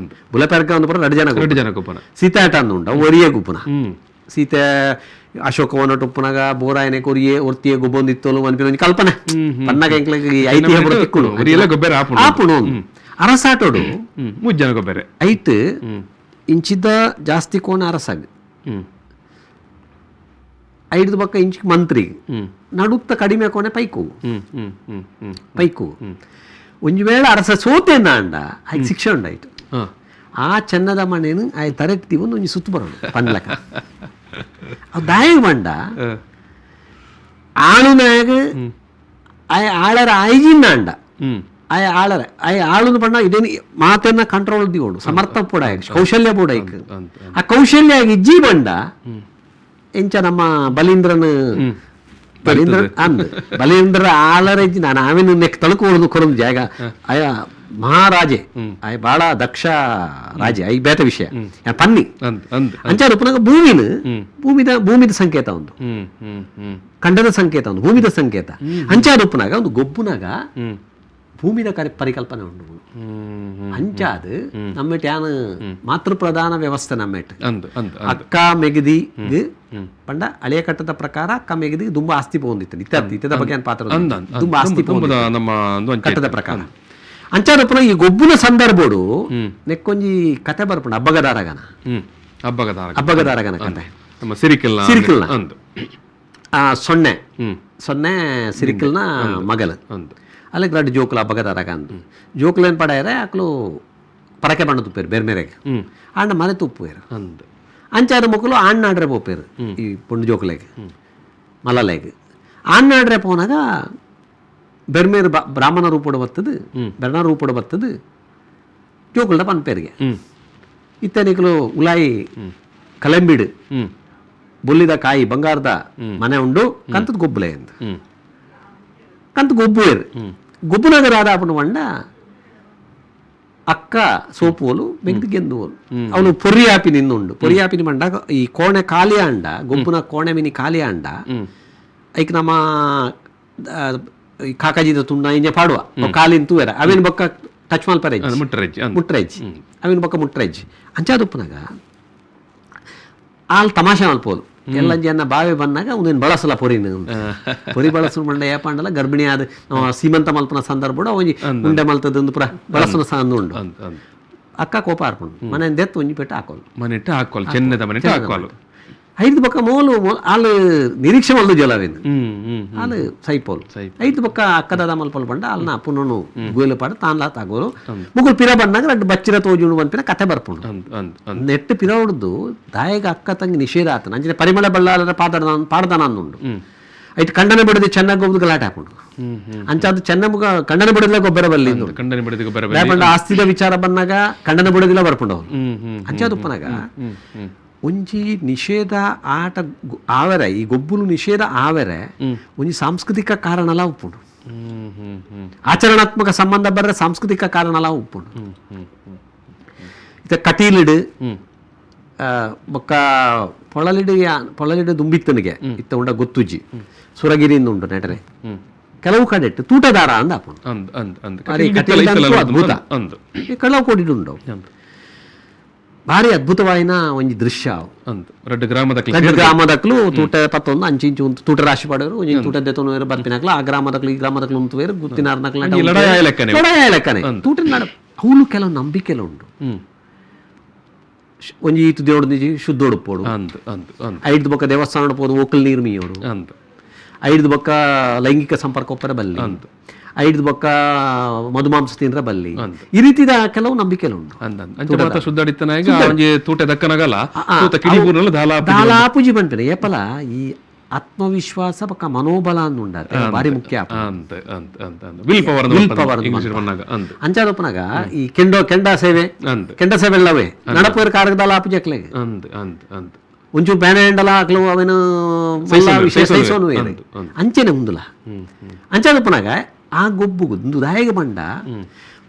ಬುಲೆ ಪೆರ್ಗ ಅಂದ್ ಪೂರ ಎರಡು ಜನ ಗೊಬ್ಬನ ಸೀತಾಟ ಅಂದುಂಡ ಒರಿಯೇ ಗೊಬ್ಬುನ ಸೀತೆ ಅಶೋಕವನ ಟೊಪ್ಪುನಾಗ ಬೋರಾಯನೆ ಕೊರಿಯೆ ಒರ್ತಿಯೆ ಗೊಬ್ಬೊಂದಿತ್ತೋಲು ಅನ್ಪಿನ ಒಂಜಿ ಕಲ್ಪನೆ ಪನ್ನಾಗ ಎಂಕ್ಲೆಗ್ ಐತಿಹ್ಯ ಪೂರ ತಿಕ್ಕುಂಡು ಆಪುಣು ಅರಸಾಟೋಡು ಮುಜ್ಜನ ಗೊಬ್ಬೆರೆ ಐಟ್ ಇಂಚಿದ ಜಾಸ್ತಿ ಕೋಣ ಅರಸಾಗ ಐದು ಪಕ್ಕ ಇಂಚ್ ಮಂತ್ರಿ ನಡುತ್ತ ಕಡಿಮೆ ಕೋಣೆ ಪೈಕು ಪೈಕು ಒಂಜಿ ವೇಳೆ ಅರಸ ಸೋತೇನ ಅಂಡ ಆಯ್ತು ಶಿಕ್ಷೆ ಉಂಡಾಯ್ತು. ಆ ಚೆನ್ನದ ಮಣೇನು ಆಯ್ ತರೆತ್ತಿ ಒಂದು ಒಂಜಿ ಸುತ್ತು ಬರೋಣ ಪನ್ಲಕ ಅವು ದಾಯ ಬಂಡ ಆಳುನಾಗ ಆಯ್ ಆಳರ ಆಯ್ಜಿನ ಅಂಡ ಆಯ್ ಆಳರ ಆಯ್ ಆಳುನ ಬಣ್ಣ ಇದೇನು ಮಾತನ್ನ ಕಂಟ್ರೋಲ್ ದಿಗೋಡು ಸಮರ್ಥ ಪೂಡ ಕೌಶಲ್ಯ ಪೂಡ ಆ ಕೌಶಲ್ಯ ಆಗಿ ಇಜ್ಜಿ ಬಂಡ ಎಂಚ ನಮ್ಮ ಬಲೀಂದ್ರನ ಬಲೀಂದ್ರ ಅಂದ್ ಬಲೀಂದ್ರ ಆಲರೆಜ್ಜಿ ನಾನು ಆಮೇಲೆ ನೆಕ್ ತಳುಕು ಕೊರೊಂದು ಜಾಗ ಆಯ ಮಹಾರಾಜೆ ಆಯ್ ಬಾಳ ದಕ್ಷ ರಾಜೆ I ಬೇತ ವಿಷಯ ಪನ್ನಿ ಅಂಚಾರ ಪುನಃ ಭೂಮಿನ ಭೂಮಿದ ಭೂಮಿದ ಸಂಕೇತ ಒಂದು ಖಂಡದ ಸಂಕೇತ ಒಂದು ಭೂಮಿದ ಸಂಕೇತ ಅಂಚಾರ ಉಪ್ಪುನಾಗ ಒಂದು ಗೊಬ್ಬುನಾಗ ಭೂಮಿದ ಪರಿಕಲ್ಪನೆ ಉಂಟು. ಅಂಚಾದ ನಮ್ಮೆಟ್ ಯಾನ್ ಮಾತೃ ಪ್ರಧಾನ ವ್ಯವಸ್ಥೆ ನಮ್ಮೆಟ್ ಅಕ್ಕ ಮೆಗದಿ ಪಂಡ ಹಳೆಯ ಕಟ್ಟದ ಪ್ರಕಾರ ಅಕ್ಕ ಮೆಗದಿ ದುಂಬ ಆಸ್ತಿ ಪೋಂದಿತ್ತು ಇತ್ತ ಇತ್ತದ ಬಗ್ಗೆ ಪಾತ್ರ ದುಂಬ ಆಸ್ತಿ ಕಟ್ಟದ ಪ್ರಕಾರ ಅಂಚಾರಪ್ಪನ ಈ ಗೊಬ್ಬುನ ಸಂದರ್ಭೋಡು ನೆಕ್ಕೊಂಜಿ ಕತೆ ಬರ್ಪುಂಡು ಅಬ್ಬಗದಾರಗನ ಅಬ್ಬಗದಾರಗನ ಕತೆ ಸಿರಿಕಲ್ನ ಆ ಸೊನ್ನೆ ಸೊನ್ನೆ ಸಿರಿಕಲ್ನ ಮಗಲ ಅಲ್ಲಿಗೆ ರಡ್ಡು ಜೋಕುಲು ಅಬ್ಬಗದಾರಗ ಅಂದು ಜೋಕುಲು ಏನು ಪಡಾಯರೆ ಅಕ್ಲು ಪರಕೆ ಬಣ್ಣ ತುಪ್ಪೇರು ಬೇರೆ ಮೇರೆಗೆ ಆಂಡ ಮನೆ ತುಪ್ಪುವೇರು ಅಂಚಾರ ಮೊಕ್ಕಲು ಆಣ್ಣಾಡ್ರೆ ಪೋಪೇರು ಈ ಪೊಂಡು ಜೋಕುಲೆಗ್ ಮಲಲೆಗ್ ಆಣ್ಣಾಡ್ರೆ ಪೋನಾಗ ಬೆರ್ಮೇರು ಬ್ರಾಹ್ಮಣ ರೂಪೋಡು ಬರ್ತದೆ ಬೆರ್ಣ ರೂಪೋಡು ಬರ್ತದೆ ಜೋಕುಲ್ಡ ಪನ್ಪೇರಿಗೆ ಇತ್ತನಿಕಲು ಉಲಾಯಿ ಕಲಂಬಿಡು ಬೊಲ್ಲಿದ ಕಾಯಿ ಬಂಗಾರದ ಮನೆ ಉಂಡು ಕಂತದ ಗೊಬ್ಬಲೆ ಅಂತ ಕಂತ ಗೊಬ್ಬುವೇರು ಗೊಬ್ಬುನಗರ ಆದಾಪನ వంಡ ಅಕ್ಕ ಸೋಪುವಲು ಮೆಗ್ದು ಗೆಂದುವಲು ಅವನು ಪೊರಿಯಾಪಿ ನಿನ್ನುಂಡು ಪೊರಿಯಾಪಿನ ಮಂಡ ಈ ಕೋಣೆ ಖಾಲಿ ಅಂಡ ಗೊಬ್ಬುನ ಕೋಣೆ ಮಿನಿ ಖಾಲಿ ಅಂಡ ಐಕ್ ನಮ್ಮ ಕಾಕಾಜಿದ ತುಂಡ ಇಂಜೆ ಪಾಡುವ ಕಾಲಿನ ತೂವೆರ ಅವೇನು ಬೊಕ್ಕ ಟಚ್ ಮಲ್ಪರೆ ಮುಟ್ರೆಜ್ ಅವೇನು ಬೊಕ್ಕ ಮುಟ್ರೆಜ್ ಅಂಚಾದುಪ್ಪನಾಗ ಆಲ್ ತಮಾಷೆ ಮಲ್ಪೋದು ಎಲ್ಲ ಜನ ಬಾವಿ ಬಂದಾಗ ಒಂದೇನು ಬಳಸಲ ಪೊರಿನ ಪೊರಿ ಬಳಸು ಮಂಡ ಏಪಾಂಡಲ ಗರ್ಭಿಣಿ ಆದ ಸೀಮಂತ ಮಲ್ಪನ ಸಂದರ್ಭ ಒಂಜಿ ಉಂಡೆ ಮಲ್ತದ ಪುರ ಬಳಸನ ಸಂದು ಉಂಡು ಅಕ್ಕ ಕೋಪ ಹಾಕೊಂಡು ಮನೆ ದೆತ್ತು ಒಂಜಿ ಪೆಟ್ಟು ಹಾಕೋಲು ಮನೆಟ್ಟು ಹಾಕೋಲು ಚೆನ್ನದ ಮನೆಟ್ಟು ಹಾಕೋಲು. ಐದು ಬೊಕ್ಕ ಮೋಲು ಆಲ್ ನಿರೀಕ್ಷೆ ಮಲ್ದು ಜಲವೇನು ಆಲ್ ಸೈಪೋಲ್ ಐದು ಬೊಕ್ಕ ಅಕ್ಕದಾದ ಮಲ್ಪಲ್ ಬಂಡ ಅಲ್ನ ಪುನನು ಗುಯಲು ಪಾಡ ತಾನ್ಲಾ ತಾಗೋರು ಮುಗುಲ್ ಪಿರ ಬಂದಾಗ ರಡ್ಡು ಬಚ್ಚಿರ ತೋಜುಣು ಪನ್ಪಿನ ಕತೆ ಬರ್ಪುಂಡು. ನೆಟ್ಟು ಪಿರ ಹೊಡ್ದು ದಾಯಗ ಅಕ್ಕ ತಂಗಿ ನಿಷೇಧ ಆತನ ಅಂಚನೆ ಪರಿಮಳ ಬಳ್ಳಾಲರ ಪಾದನ ಪಾಡ್ದನ ಅಂದುಂಡು. ಐಟ್ ಕಂಡನೆ ಬಿಡದೆ ಚೆನ್ನಾಗಿ ಗೊಬ್ಬದ ಗಲಾಟೆ ಹಾಕೊಂಡು ಅಂಚಾದ ಚೆನ್ನಮುಗ ಕಂಡನೆ ಬಿಡದಿಲ್ಲ ಗೊಬ್ಬರ ಬಲ್ಲಿ ಬಂಡ ಆಸ್ತಿದ ವಿಚಾರ ಬಂದಾಗ ಕಂಡನೆ ಬಿಡದಿಲ್ಲ ಬರ್ಪುಂಡು ಅವನು. ಅಂಚಾದ ಉಪ್ಪನಾಗ ಒಂಜಿ ನಿಷೇಧ ಆಟ ಆವರೆ ಈ ಗೊಬ್ಬುಲು ನಿಷೇಧ ಆವರೆ ಒಂಜಿ ಸಾಂಸ್ಕೃತಿಕ ಕಾರಣಲ ಉಪ್ಪುಂಡು. ಆಚರಣಾತ್ಮಕ ಸಂಬಂಧ ಬರ್ರೆ ಸಾಂಸ್ಕೃತಿಕ ಕಾರಣಲ ಉಪ್ಪುಂಡು. ಇತ್ತ ಕಟೀಲಿಡು ಬೊಕ್ಕ ಪೊಳಲಿಡು ಪೊಳಲಿಡು ದುಂಬಿತ್ತನಿಗೆ ಇತ್ತ ಉಂಡ ಗೊತ್ತುಜ್ಜಿ ಸುರಗಿರಿಯಿಂದ ಉಂಟು ನೆಟರೆ ಕೆಲವು ಕಡೆ ತೂಟದಾರ ಅಂದ ಅದ್ಭುತ ಕೆಲವು ಕೋಡಿ ಉಂಡು ಭಾರಿ ಅದ್ಭುತವಾಯಿನ ಒಂಜಿ ದೃಶ್ಯ. ಗ್ರಾಮದಕ್ಲು ತೂಟ ಪತ್ತೊಂದು ಅಂಚಿಂಚು ತೂಟ ರಾಶಿ ಪಾಡೋರು ಒಂಜಿ ತೂಟ ದೆತ್ತೊಂದು ಬರ್ಪಿನಾಕ್ಲ ಆ ಗ್ರಾಮದಕ್ಲು ಈ ಗ್ರಾಮದಕ್ಲು ಉಂತುವೇರು ಗುತ್ತಿನಾರ್ನಕ್ಲ ಲೆಕ್ಕನೆ ತೂಟ ನಡ ಅವನು ಕೆಲವು ನಂಬಿಕೆಲ್ಲ ಉಂಟು. ಒಂಜಿ ಈತು ದೇವಡು ಶುದ್ಧೋಡು ಪೋಡು ಐದು ಬೊಕ್ಕ ದೇವಸ್ಥಾನ ಪೋದು ಓಕಲ್ ನೀರು ಮೀಯೋಡು ಐದು ಬೊಕ್ಕ ಲೈಂಗಿಕ ಸಂಪರ್ಕ ಒಪ್ಪರ ಬಲ್ಲಿ ಐದು ಬೊಕ್ಕ ಮಧುಮಾಂಸ ತಿಂದ್ರ ಬಲ್ಲಿ ಈ ರೀತಿದ ಕೆಲವು ನಂಬಿಕೆಲ್ಲ ಉಂಟು. ದಾಲಾಪುಜಿ ಬಂಪಿನ ಏಪಲ ಈ ಆತ್ಮವಿಶ್ವಾಸ ಬೊಕ್ಕ ಮನೋಬಲ ಅಂದುಂಡ ಭಾರಿ ಮುಖ್ಯ. ಅಂಚಾದಪ್ಪನಾಗ ಈ ಕೆಂಡೋ ಕೆಂಡ ಸೇವೆ ಕೆಂಡ ಸೇವೆ ಎಲ್ಲವೇ ನಡಪೇರು ಕಾರಕದಾಲ ಆಪುಜಕ್ಲೆಗೆ ಒಂಚೂರು ಬೇನೆ ಎಂಡಲ ಹಾಕ್ಲು ಅವೇನು ಸೈಸೋನು ಅಂಚೆನೆ ಉಂದುಲ. ಅಂಚಾದಪ್ಪನಾಗ ಆ ಗೊಬ್ಬು ದಾಯಗ ಬಂಡ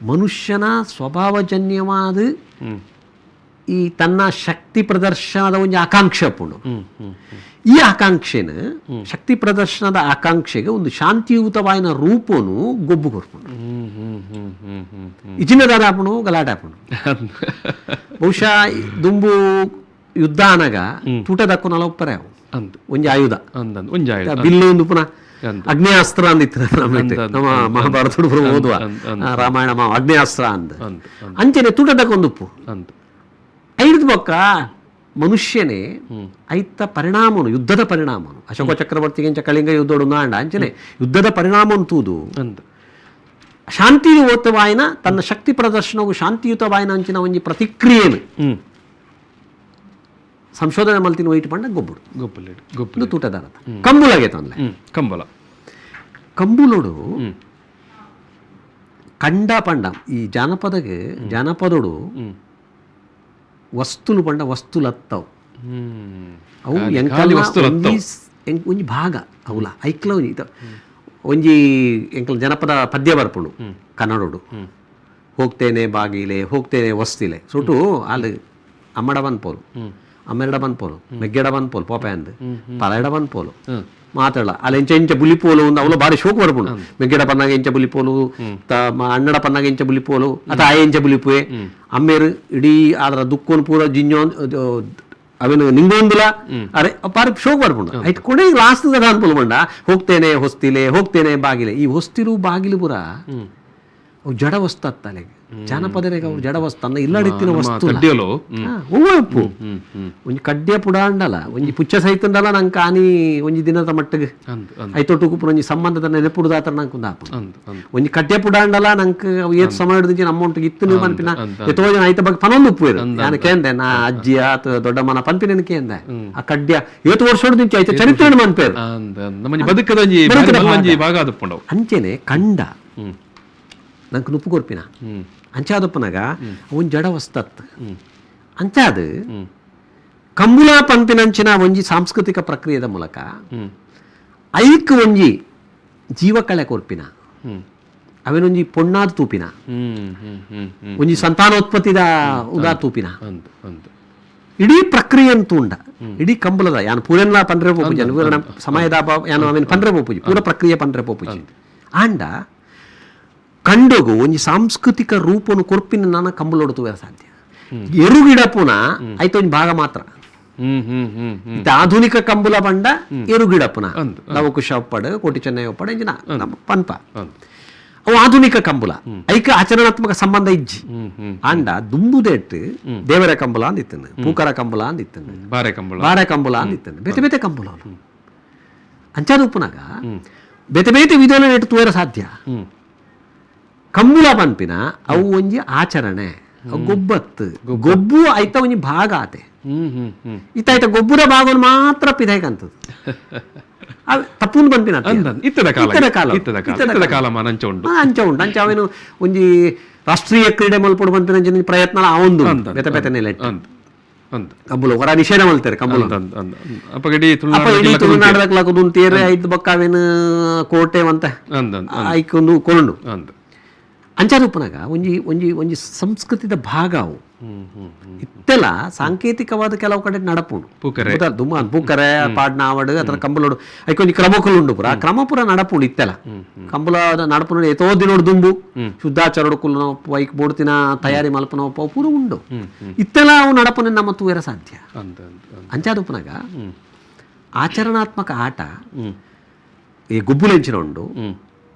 ಮನುಷ್ಯನ ಸ್ವಭಾವಜನ್ಯವಾದ ಈ ತನ್ನ ಶಕ್ತಿ ಪ್ರದರ್ಶನದ ಒಂದು ಆಕಾಂಕ್ಷೆ ಅಪ್ಪುಂಡು. ಈ ಆಕಾಂಕ್ಷೆನ ಶಕ್ತಿ ಪ್ರದರ್ಶನದ ಆಕಾಂಕ್ಷೆಗೆ ಒಂದು ಶಾಂತಿಯುತವಾಯಿನ ರೂಪನು ಗೊಬ್ಬು ಕೊರ್ಪುಂಡು. ಇಜಿನದಾರ ಆಪುಣು ಗಲಾಟೆ ಆಪುಂಡು. ಬಹುಶಃ ದುಂಬು ಯುದ್ಧ ಅನಗ ತೂಟದಕ್ಕು ನಲವಪ್ಪರೆ ಅವು ಒಂಜಿ ಆಯುಧ ಬಿಲ್ಲು ಒಂದು ಪುನಃ ಅಗ್ನೇಯಾಸ್ತ್ರ ಅಂದಿತ್ತು ನಮ್ಮ ಮಹಾಭಾರತ ಓದುವ ರಾಮಾಯಣ ಅಗ್ನೇಯಾಸ್ತ್ರ ಅಂದ ಅಂಚೆನೆ ತೂಟದಕ್ಕೊಂದುಪ್ಪು ಐದು ಬೊಕ್ಕ ಮನುಷ್ಯನೇ ಐತ ಪರಿಣಾಮನು ಯುದ್ಧದ ಪರಿಣಾಮನು ಅಶೋಕ ಚಕ್ರವರ್ತಿಗೆ ಇಂಚ ಕಳಿಂಗ ಯುದ್ಧೋಡು ನಾಂಡ ಅಂಚನೆ ಯುದ್ಧದ ಪರಿಣಾಮನು ತೂದು ಶಾಂತಿಯುತವಾಯಿನ ತನ್ನ ಶಕ್ತಿ ಪ್ರದರ್ಶನವು ಶಾಂತಿಯುತವಾಯಿನ ಅಂಚಿನ ಒಂಜಿ ಪ್ರತಿಕ್ರಿಯೆನು ಸಂಶೋಧನೆ ಮಲ್ತಿನ ವೈಟ್ ಪಂಡ ಗೊಬ್ಬುಡು ಗೊಬ್ಬು ತೂಟದಾರ ಕಂಬುಲಾಗೆ ತಂದೆ ಕಂಬಲ ಕಂಬುಲೋಡು ಕಂಡ ಪಂಡ ಈ ಜಾನಪದಗೆ ಜಾನಪದೋಡು ವಸ್ತುಲು ಪಂಡ ವಸ್ತುಲತ್ತವು ಅವು ಎಂಕಲ್ ಒಂಜಿ ಭಾಗ ಅವಲ ಐಕ್ಲ ಒಂಜಿ ಒಂಜಿ ಎಂಕಲ್ ಜನಪದ ಪದ್ಯ ಬರ್ಪುಂಡು ಕನ್ನಡೋಡು ಹೋಗ್ತೇನೆ ಬಾಗಿಲೆ ಹೋಗ್ತೇನೆ ವಸ್ತಿಲೆ ಸುಟು ಅಲ್ಲಿ ಅಮ್ಮಡ ಬಂದ್ಪೋಲು ಅಮ್ಮೆರಡ ಬಂದ್ಪೋಲು ಮೆಗ್ಗೆಡ ಬಂದ್ಪೋಲು ಪೋಪೆ ಅಂದ್ ಪಲೆಡ ಬಂದ್ಪೋಲು ಮಾತಾಡ ಅಲ್ಲಿ ಎಂಚ ಎಂಚ ಬುಲಿಪೋಲು ಒಂದು ಅವಳು ಭಾರಿ ಶೋಕ್ ಬರ್ಪುಂಡು. ಮೆಗ್ಗೆಡ ಪನ್ನಾಗ ಎಂಚ ಬುಲಿಪೋಲು ಅಣ್ಣಡ ಪನ್ನಾಗ ಎಂಚ ಬುಲಿಪೋಲು ಅಥವಾ ಆಯ ಎಂಚ ಬುಲಿಪುವೆ ಅಮ್ಮೇರು ಇಡೀ ಅದರ ದುಕ್ಕೋನ್ ಪೂರ ಜಿಂಜೋ ಅವೇನು ನಿಂಗೊಂದುಲ ಅರೆ ಪಾರಿ ಶೋಕ್ ಬರ್ಪುಂಡು. ಆಯ್ತು ಕೊನೆ ಲಾಸ್ಟ್ ಅನ್ಪೋಲು ಬಂಡ ಹೋಗ್ತೇನೆ ಹೊಸ್ತಿಲೆ ಹೋಗ್ತೇನೆ ಬಾಗಿಲೆ ಈ ಹೊಸ್ತಿರು ಬಾಗಿಲು ಪೂರ ಅವು ಜಡ ವಸ್ತು ಅತ್ತಲೆ ಜಾನಪದರಿಗೆ ಅವ್ರು ಜಡ ವಸ್ತು ಅನ್ನ ಇಲ್ಲಡಿತ್ತಿನ ವಸ್ತು ಉಪ್ಪು ಒಂಜಿ ಕಡ್ಡಿಯ ಪುಡಾಂಡಲ ಒಂಜಿ ಪುಚ್ಚ ಸಹಿತಂಡಲ ನಂಗೆ ಆನಿ ಒಂಜಿ ದಿನದ ಮಟ್ಟಿಗೆ ಐತೊಟ್ಟು ಕುಪ್ಪು ಒಂಜಿ ಸಂಬಂಧದ ನೆನಪುಡುದಾತರ ನಂಗೆ ಒಂದು ಆಪು ಒಂಜಿ ಕಡ್ಡಿಯ ಪುಡಾಂಡಲ ನಂಗೆ ಏತ್ ಸಮಯ ಹಿಡಿದು ನಮ್ಮ ಇತ್ತು ನೀವು ಪನ್ಪಿನ ಎತ್ತೋ ಜನ ಐತ ಬಗ್ಗೆ ಪನೊಂದು ಉಪ್ಪು ಇರು ನಾನು ಕೇಂದೆ ನಾ ಅಜ್ಜಿ ಆತ ದೊಡ್ಡಮ್ಮನ ಪನ್ಪಿನ ಕೇಂದೆ ಆ ಕಡ್ಡಿಯ ಏತು ವರ್ಷ ಹಿಡಿದು ಐತ ಚರಿತ್ರೆ ಮನ್ಪೇರು ಅಂಚೆನೆ ಕಂಡ ನಂಗೆ ನುಪ್ಪು ಕೊರ್ಪಿನ ಅಂಚಾದಪ್ಪನಾಗ ಒಂಜಿ ಜಡ ವಸ್ತತ್ ಅಂಚಾದ ಕಂಬುಲ ಪಂಪಿನಂಚಿನ ಒಂಜಿ ಸಾಂಸ್ಕೃತಿಕ ಪ್ರಕ್ರಿಯೆದ ಮೂಲಕ ಐಕ್ ಒಂಜಿ ಜೀವಕಳೆ ಕೊರ್ಪಿನ ಅವೇನೊಂಜಿ ಪೊಣ್ಣಾದ ತೂಪಿನ ಒಂಜಿ ಸಂತಾನೋತ್ಪತ್ತಿದ ಉದಾ ತೂಪಿನ ಇಡೀ ಪ್ರಕ್ರಿಯೆ ಅಂತೂ ಉಂಡ ಇಡೀ ಕಂಬಲದ ಯಾನು ಪೂರೆನ್ಲಾ ಪಂಡ್ರೆ ಪೋಪುಜಿ ವಿವರಣ ಸಮಯದ ಯಾನು ಅವೇನು ಪಂಡ್ರೆ ಪೋಪುಜಿ ಪೂರ ಪ್ರಕ್ರಿಯೆ ಪಂಡ್ರೆ ಪೋಪುಜಿ ಆಂಡ ಕಂಡೋಗು ಒಂಜಿ ಸಾಂಸ್ಕೃತಿಕ ರೂಪನು ಕೊರ್ಪಿನ ನಾನ ಕಂಬಲೊಡುತ್ತುವೆ ಸಾಧ್ಯ ಎರುಗಿಡಪುನ ಆಯ್ತು ಒಂಜಿ ಭಾಗ ಮಾತ್ರ ಆಧುನಿಕ ಕಂಬುಲ ಬಂಡ ಎರುಗಿಡಪುನ ಲವಕುಶ ಒಪ್ಪಡು ಕೋಟಿ ಚೆನ್ನೈ ಒಪ್ಪಡು ಇಂಜಿನ ನಮ್ಮ ಪನ್ಪ ಅವು ಆಧುನಿಕ ಕಂಬುಲ ಐಕ ಆಚರಣಾತ್ಮಕ ಸಂಬಂಧ ಇಜ್ಜಿ ಆಂಡ ದುಂಬುದೆಟ್ ದೇವರ ಕಂಬುಲ ಅಂದಿತ್ತನು ಪೂಕರ ಕಂಬುಲ ಅಂದಿತ್ತನು ಬಾರೆ ಕಂಬುಲ ಬಾರೆ ಕಂಬುಲ ಅಂದಿತ್ತನು ಬೇತೆ ಬೇತೆ ಕಂಬುಲ ಅಂಚಾದ ಉಪ್ಪುನಾಗ ಬೇತೆ ಬೇತೆ ವಿಧಾನ ನೆಟ್ಟು ತೂಯರ ಸಾಧ್ಯ ಕಂಬುಲ ಪನ್ಪಿನ ಅವು ಒಂಜಿ ಆಚರಣೆ ಗೊಬ್ಬತ್ತು ಗೊಬ್ಬು ಐತ ಒಂಜಿ ಭಾಗ ಆತೆ ಇತ್ತ ಐತ ಗೊಬ್ಬರ ಭಾಗವನ್ನು ಮಾತ್ರ ಪಿದಾಯ್ಕಂತದ್ದು ತಪ್ಪುನ್ ಪನ್ಪಿನ ಇತ್ತದ ಕಾಲ ಇತ್ತದ ಕಾಲ ಅಂಚ ಉಂಟು ಅಂಚ ಉಂಟು ಅಂಚ ಅವೇನು ಒಂಜಿ ರಾಷ್ಟ್ರೀಯ ಕ್ರೀಡೆ ಮಲ್ಪೊಡು ಪನ್ಪಿನ ಪ್ರಯತ್ನ ಆವೊಂದು ಬೇತೆ ಬೇತೆ ನೆಲೆ ಕಂಬುಲ ಹೊರ ನಿಷೇಧ ಮಲ್ತಾರೆ ಕಂಬುಲ ತುಳುನಾಡದಕ್ಲಾಕುಂತೇರೆ ಐದು ಬೊಕ್ಕ ಅವೇನು ಕೋಟೆ ಅಂತ ಐಕೊಂದು ಕೊಂಡು ಅಂಚಾದ ಉಪ್ಪುನಾಗ ಒಂಜಿ ಒಂಜಿ ಒಂಜಿ ಸಂಸ್ಕೃತಿದ ಭಾಗ ಅವು ಇತ್ತೆಲ್ಲ ಸಾಂಕೇತಿಕವಾದ ಕೆಲವು ಕಡೆ ನಡಪುಂಡು ಪೂಕರೆ ಪಾಡ್ನ ಆವಡು ಅದರ ಕಂಬುಲೋಡು ಐಕೊಂಜಿ ಕ್ರಮಕುಲು ಉಂಡು ಪೂರ ಆ ಕ್ರಮ ಪೂರ ನಡಪುಂಡು ಇತ್ತೆಲ್ಲ ಕಂಬುಲ ನಡಪುಂಡು ಏತೋ ದಿನೋಡು ದುಂಬು ಶುದ್ಧಾಚಾರೋಡು ಕುಲ್ಲನೋಪ್ಪು ಐಕ್ ಬೋಡ್ತಿನ ತಯಾರಿ ಮಲ್ಪನೋಪ್ಪ ಪೂರ ಉಂಡು ಇತ್ತೆಲ್ಲ ಅವು ನಡಪುನ ನಮ್ಮ ತೂಯರ ಸಾಧ್ಯ ಅಂಚಾದ ಉಪ್ಪುನಾಗ ಆಚರಣಾತ್ಮಕ ಆಟ ಈ ಗುಬ್ಬುಲೆಂಚಿನ ಉಂಡು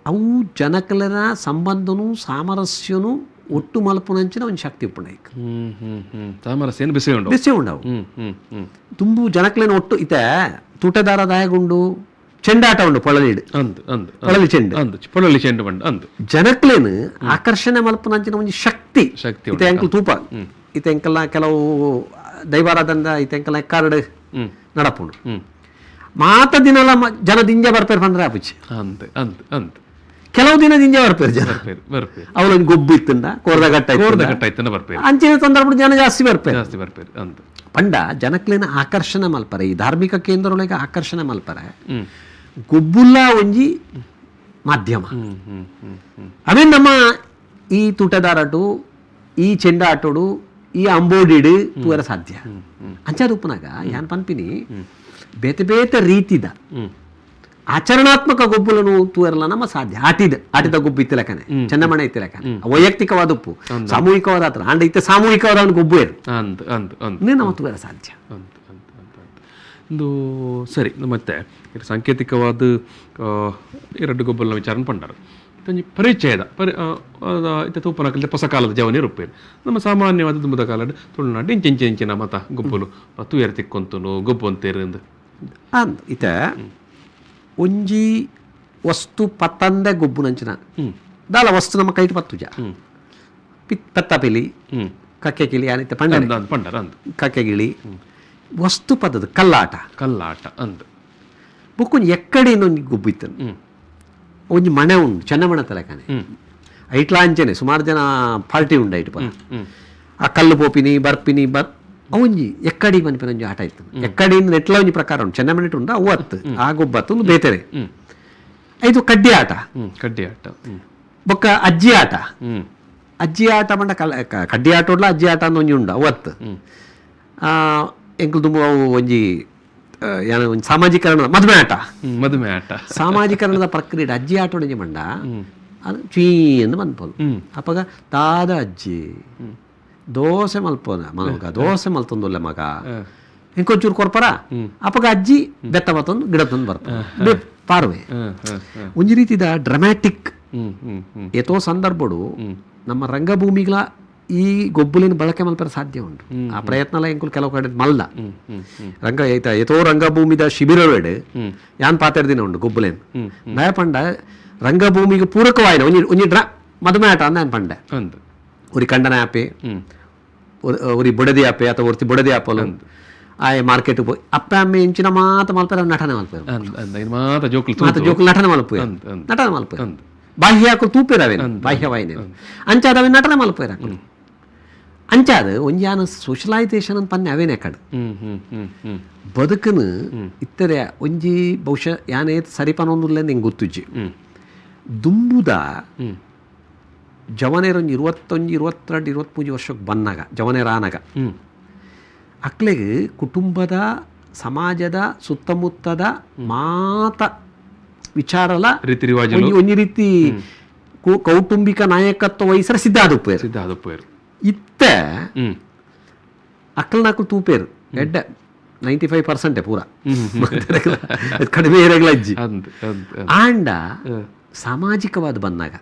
ಅವು ಜನಕಲನ ಸಂಬಂಧನು ಸಾಮರಸ್ಯನು ಒಟ್ಟು ಮಲ್ಪುನಂಚಿನ ಒಂದು ಶಕ್ತಿ ಉಪ್ಪುಂಡು ಐಕ್ ಸಾಮರಸ್ಯ ಬಿಸಿ ಉಂಡು ಬಿಸಿ ಉಂಡವು ತುಂಬು ಜನಕ್ಲೇನ ಒಟ್ಟು ಇತ್ತೆ ತೂಟದಾರ ದಾಯಗುಂಡು ಚೆಂಡಾಟ ಉಂಡು ಪೊಳಲಿಡು ಪೊಳಲಿ ಚೆಂಡು ಪೊಳಲಿ ಚೆಂಡು ಬಂಡು ಅಂದು ಜನಕ್ಲೇನು ಆಕರ್ಷಣೆ ಮಲ್ಪುನಂಚಿನ ಒಂದು ಶಕ್ತಿ ಶಕ್ತಿ ಇತ್ತೆ ಎಂಕಲ್ ತೂಪ ಇತ್ತೆ ಎಂಕಲ್ನ ಕೆಲವು ದೈವಾರಾಧನ ಇತ್ತೆ ಎಂಕಲ್ನ ಕಾರ್ಡ್ ನಡಪುಂಡು ಮಾತ ದಿನಲ ಜನ ದಿಂಜ ಬರ್ಪೇರು ಪಂದ್ರೆ ಆಪುಚಿ ಅಂದ್ ಅಂದ್ ಅಂದ್ ಕೆಲವು ದಿನ ದಿಂಜ ಬರ್ಪೇರು ಜನ ಅವಳೊಂದು ಗೊಬ್ಬು ಇತ್ತಂದ ಕೋರ್ದ ಘಟ್ಟ ಕೋರ್ದ ಘಟ್ಟ ಇತ್ತಂದ ಬರ್ಪೇರು ಅಂಚಿನ ತೊಂದರೆ ಜನ ಜಾಸ್ತಿ ಬರ್ಪೇರು ಜಾಸ್ತಿ ಬರ್ಪೇರು ಅಂದ್ ಪಂಡ ಜನಕ್ಲೇನ ಆಕರ್ಷಣೆ ಮಲ್ಪರೆ ಈ ಧಾರ್ಮಿಕ ಕೇಂದ್ರೊಳಗೆ ಆಕರ್ಷಣೆ ಮಲ್ಪರೆ ಗೊಬ್ಬುಲ್ಲ ಒಂಜಿ ಮಾಧ್ಯಮ ಅವೇ ನಮ್ಮ ಈ ತೂಟದಾರಾಟು ಈ ಚೆಂಡಾಟೋಡು ಈ ಅಂಬೋಡಿಡು ತೂವರ ಸಾಧ್ಯ ಅಂಚಾದ ಉಪ್ಪುನಾಗ ಯಾನ್ ಪನ್ಪಿನಿ ಬೇತೆ ಬೇತೆ ರೀತಿದ ಆಚರಣಾತ್ಮಕ ಗೊಬ್ಬುలను ತೂಯರಲ್ಲ ನಮ್ಮ ಸಾಧ್ಯ ಆಟಿದ ಆಟಿದ ಗೊಬ್ಬು ಇತ್ತಿಲಕನೆ ಚೆನ್ನಮಣೆ ಇತ್ತಿಲಕನೆ ವೈಯಕ್ತಿಕವಾದ ಉಪ್ಪು ಸಾಮೂಹಿಕವಾದ ಆತರ ಅಂಡ ಇತ್ತೆ ಸಾಮೂಹಿಕವಾದ ಅವ್ನು ಗೊಬ್ಬು ಇರು ನಮ್ಮ ತೂಯರ ಸಾಧ್ಯ ಒಂದು ಸರಿ ಮತ್ತೆ ಸಾಂಕೇತಿಕವಾದ ಎರಡು ಗೊಬ್ಬಲನ ವಿಚಾರ ಪಂಡರು ಒಂಜಿ ಪರಿಚಯದ ಪರಿ ಇತ್ತೆ ತೂಪನ ಹೊಸ ಕಾಲದ ಜವನಿ ರೂಪೇರು ನಮ್ಮ ಸಾಮಾನ್ಯವಾದ ದುಂಬದ ಕಾಲದ ತುಳುನಾಡು ಇಂಚ ಇಂಚ ಇಂಚಿನ ಮತ ಗೊಬ್ಬಲು ತೂಯರ್ ತಿಕ್ಕೊಂತನು ಗೊಬ್ಬು ಅಂತೇರು ಅಂದ್ ಇತ್ತೆ ಒಂಜಿ ವಸ್ತು ಪತ್ತಂದೆ ಗೊಬ್ಬುನಂಚಿನ ದಾಲ ವಸ್ತು ನಮ್ಮ ಕೈಟ್ ಪತ್ತುಜ ಪತ್ತ ಪಿಲಿ ಕಕ್ಕೆ ಕಿಲಿ ಅನಿತೆ ಪಂಡ ಪಂಡರ ಅಂದ್ ಕಕ್ಕೆ ಗಿಳಿ ವಸ್ತು ಪದದ ಕಲ್ಲಾಟ ಕಲ್ಲಾಟ ಅಂದ್ ಬೊಕ್ಕೊಂಜಿ ಎಕ್ಕಡೆ ಇನ್ನೊಂದು ಗೊಬ್ಬು ಇತ್ತನು ಒಂಜಿ ಮಣೆ ಉಂಡು ಚೆನ್ನಮಣೆ ತಲೆಕಾನೆ ಐಟ್ಲಾ ಅಂಚೆನೆ ಸುಮಾರು ಜನ ಪಾರ್ಟಿ ಉಂಡು ಐಟ್ ಪರ ಆ ಕಲ್ಲು ಪೋಪಿನಿ ಬರ್ಪಿನಿ ಬರ್ ಒಂಜಿ ಎಕ್ಕಡಿ ಪನ್ಪಿನ ಒಂಜಿ ಆಟ ಇತ್ತು ಎಕ್ಕಡಿ ನೆಟ್ಲ ಒಂಜಿ ಪ್ರಕಾರ ಉಂಟು ಚೆನ್ನಮಣೆ ಉಂಡು ಅವು ಅತ್ತು ಆ ಗೊಬ್ಬತ್ತು ಒಂದು ಬೇತೆರೆ ಇದು ಕಡ್ಡಿ ಆಟ ಕಡ್ಡಿ ಆಟ ಬೊಕ್ಕ ಅಜ್ಜಿ ಆಟ ಅಜ್ಜಿ ಆಟ ಪಂಡ ಕಲ್ ಕಡ್ಡಿ ಆಟ ಉಡ್ಲ ಅಜ್ಜಿ ಆಟ ಅಂದ್ ಒಂಜಿ ಉಂಡು ಅವು ಅತ್ತು ಎಂಕುಲು ದುಂಬು ಅವು ಒಂಜಿ ಏನು ಒಂಜಿ ಸಾಮಾಜೀಕರಣ ಮದುವೆ ಆಟ ಮದುವೆ ಆಟ ಸಾಮಾಜೀಕರಣದ ಪ್ರಕ್ರಿಯೆ ಅಜ್ಜಿ ಆಟ ಒಂಜಿ ಮಂಡ ಅದು ಚೀ ಎಂದು ಬಂದ್ಪೋದು ಅಪ್ಪಗ ದಾದ ಅಜ್ಜಿ ದೋಸೆ ಮಲ್ಪೋನ ಮಗ ದೋಸೆ ಮಲ್ತೊಂದುಲ್ಲ ಮಗ ಇಂಕೊಂಚೂರು ಕೊರ್ಪರ ಅಪ್ಪಗ ಅಜ್ಜಿ ಬೆತ್ತ ಮತ್ತೊಂದು ಗಿಡ ತಂದು ಬರ್ತಾರೆ ಪಾರ್ವೆ ಒಂಜಿ ರೀತಿದ ಡ್ರಮ್ಯಾಟಿಕ್ ಏತೋ ಸಂದರ್ಭಡು ನಮ್ಮ ರಂಗಭೂಮಿಗಳ ಈ ಗೊಬ್ಬುಲಿನ ಬಳಕೆ ಮಲ್ಪರ ಸಾಧ್ಯ ಉಂಟು ಆ ಪ್ರಯತ್ನ ಎಲ್ಲ ಎಂಕುಲು ಕೆಲವು ಕಡೆ ಮಲ್ಲ ರಂಗ ಐತ ಏತೋ ರಂಗಭೂಮಿದ ಶಿಬಿರವೇಡು ಯಾನ್ ಪಾತೆರ್ ದಿನ ಉಂಡು ಗೊಬ್ಬುಲೇನ್ ನಯ ಪಂಡ ರಂಗಭೂಮಿಗೆ ಪೂರಕವಾಯಿನ ಒಂಜಿ ಒಂಜಿ ಡ್ರಾ ಮದುವೆ ಆಟ ಅಂದ ಯಾನ್ ಪಂಡೆ ಉರಿ ಕಂಡನ ಆಪೆ ಉರಿ ಬುಡದಿ ಆಪೆ ಅಥವಾ ಒರ್ತಿ ಬುಡದಿ ಆಪಲು ಆಯ್ ಮಾರ್ಕೆಟ್ ಪೋಯ್ ಅಪ್ಪೆ ಅಮ್ಮೆ ಇಂಚಿನ ಮಾತ ಮಲ್ಪೆರ ನಟನೆ ಮಲ್ಪೆರು ಮಾತ ಜೋಕುಲು ಮಾತ ಜೋಕುಲು ನಟನೆ ಮಲ್ಪು ನಟನೆ ಮಲ್ಪು ಬಾಹ್ಯ ತೂಪೇರವೇನು ಬಾಹ್ಯವಾಹಿನಿ ಅಂಚಾದ ಅವೆ ನಟನೆ ಮಲ್ಪೇರ ಅಂಚಾದ ಒಂಜಿ ಯಾನ ಸೋಷಲೈಸೇಷನ್ ಅಂತ ಪನ್ನೆ ಅವೇನೆ ಕಡೆ ಬದುಕನು ಇತ್ತರೆ ಒಂಜಿ ಬಹುಶಃ ಯಾನೇ ಸರಿಪನೊಂದುಲ್ಲ ನಿಂಗೆ ಗೊತ್ತುಜ್ಜಿ ದುಂಬುದ ಜವನೇರ ಒಂಜಿ 21 22 23 ವರ್ಷಕ್ಕೆ ಬಂದಾಗ ಜವನೇರ ಆನಾಗ ಅಕ್ಲೆಗ್ ಕುಟುಂಬದ ಸಮಾಜದ ಸುತ್ತಮುತ್ತದ ಮಾತ ವಿಚಾರಲ ರೀತಿ ರಿವಾಜು ಒಂಜಿ ರೀತಿ ಕೌಟುಂಬಿಕ ನಾಯಕತ್ವ ವಹಿಸರ ಸಿದ್ಧ ಆದುಪ್ಪೇರು ಸಿದ್ಧ ಆದುಪ್ಪೇರು ಇತ್ತೆ ಅಕ್ಕಲ್ನಾಕುಲು ತೂಪೇರು ಎಡ್ಡೆ 95% ಪೂರ ಕಡಿಮೆ ಇರಗ್ಲ ಅಜ್ಜಿ ಆಂಡ ಸಾಮಾಜಿಕವಾದ ಬಂದಾಗ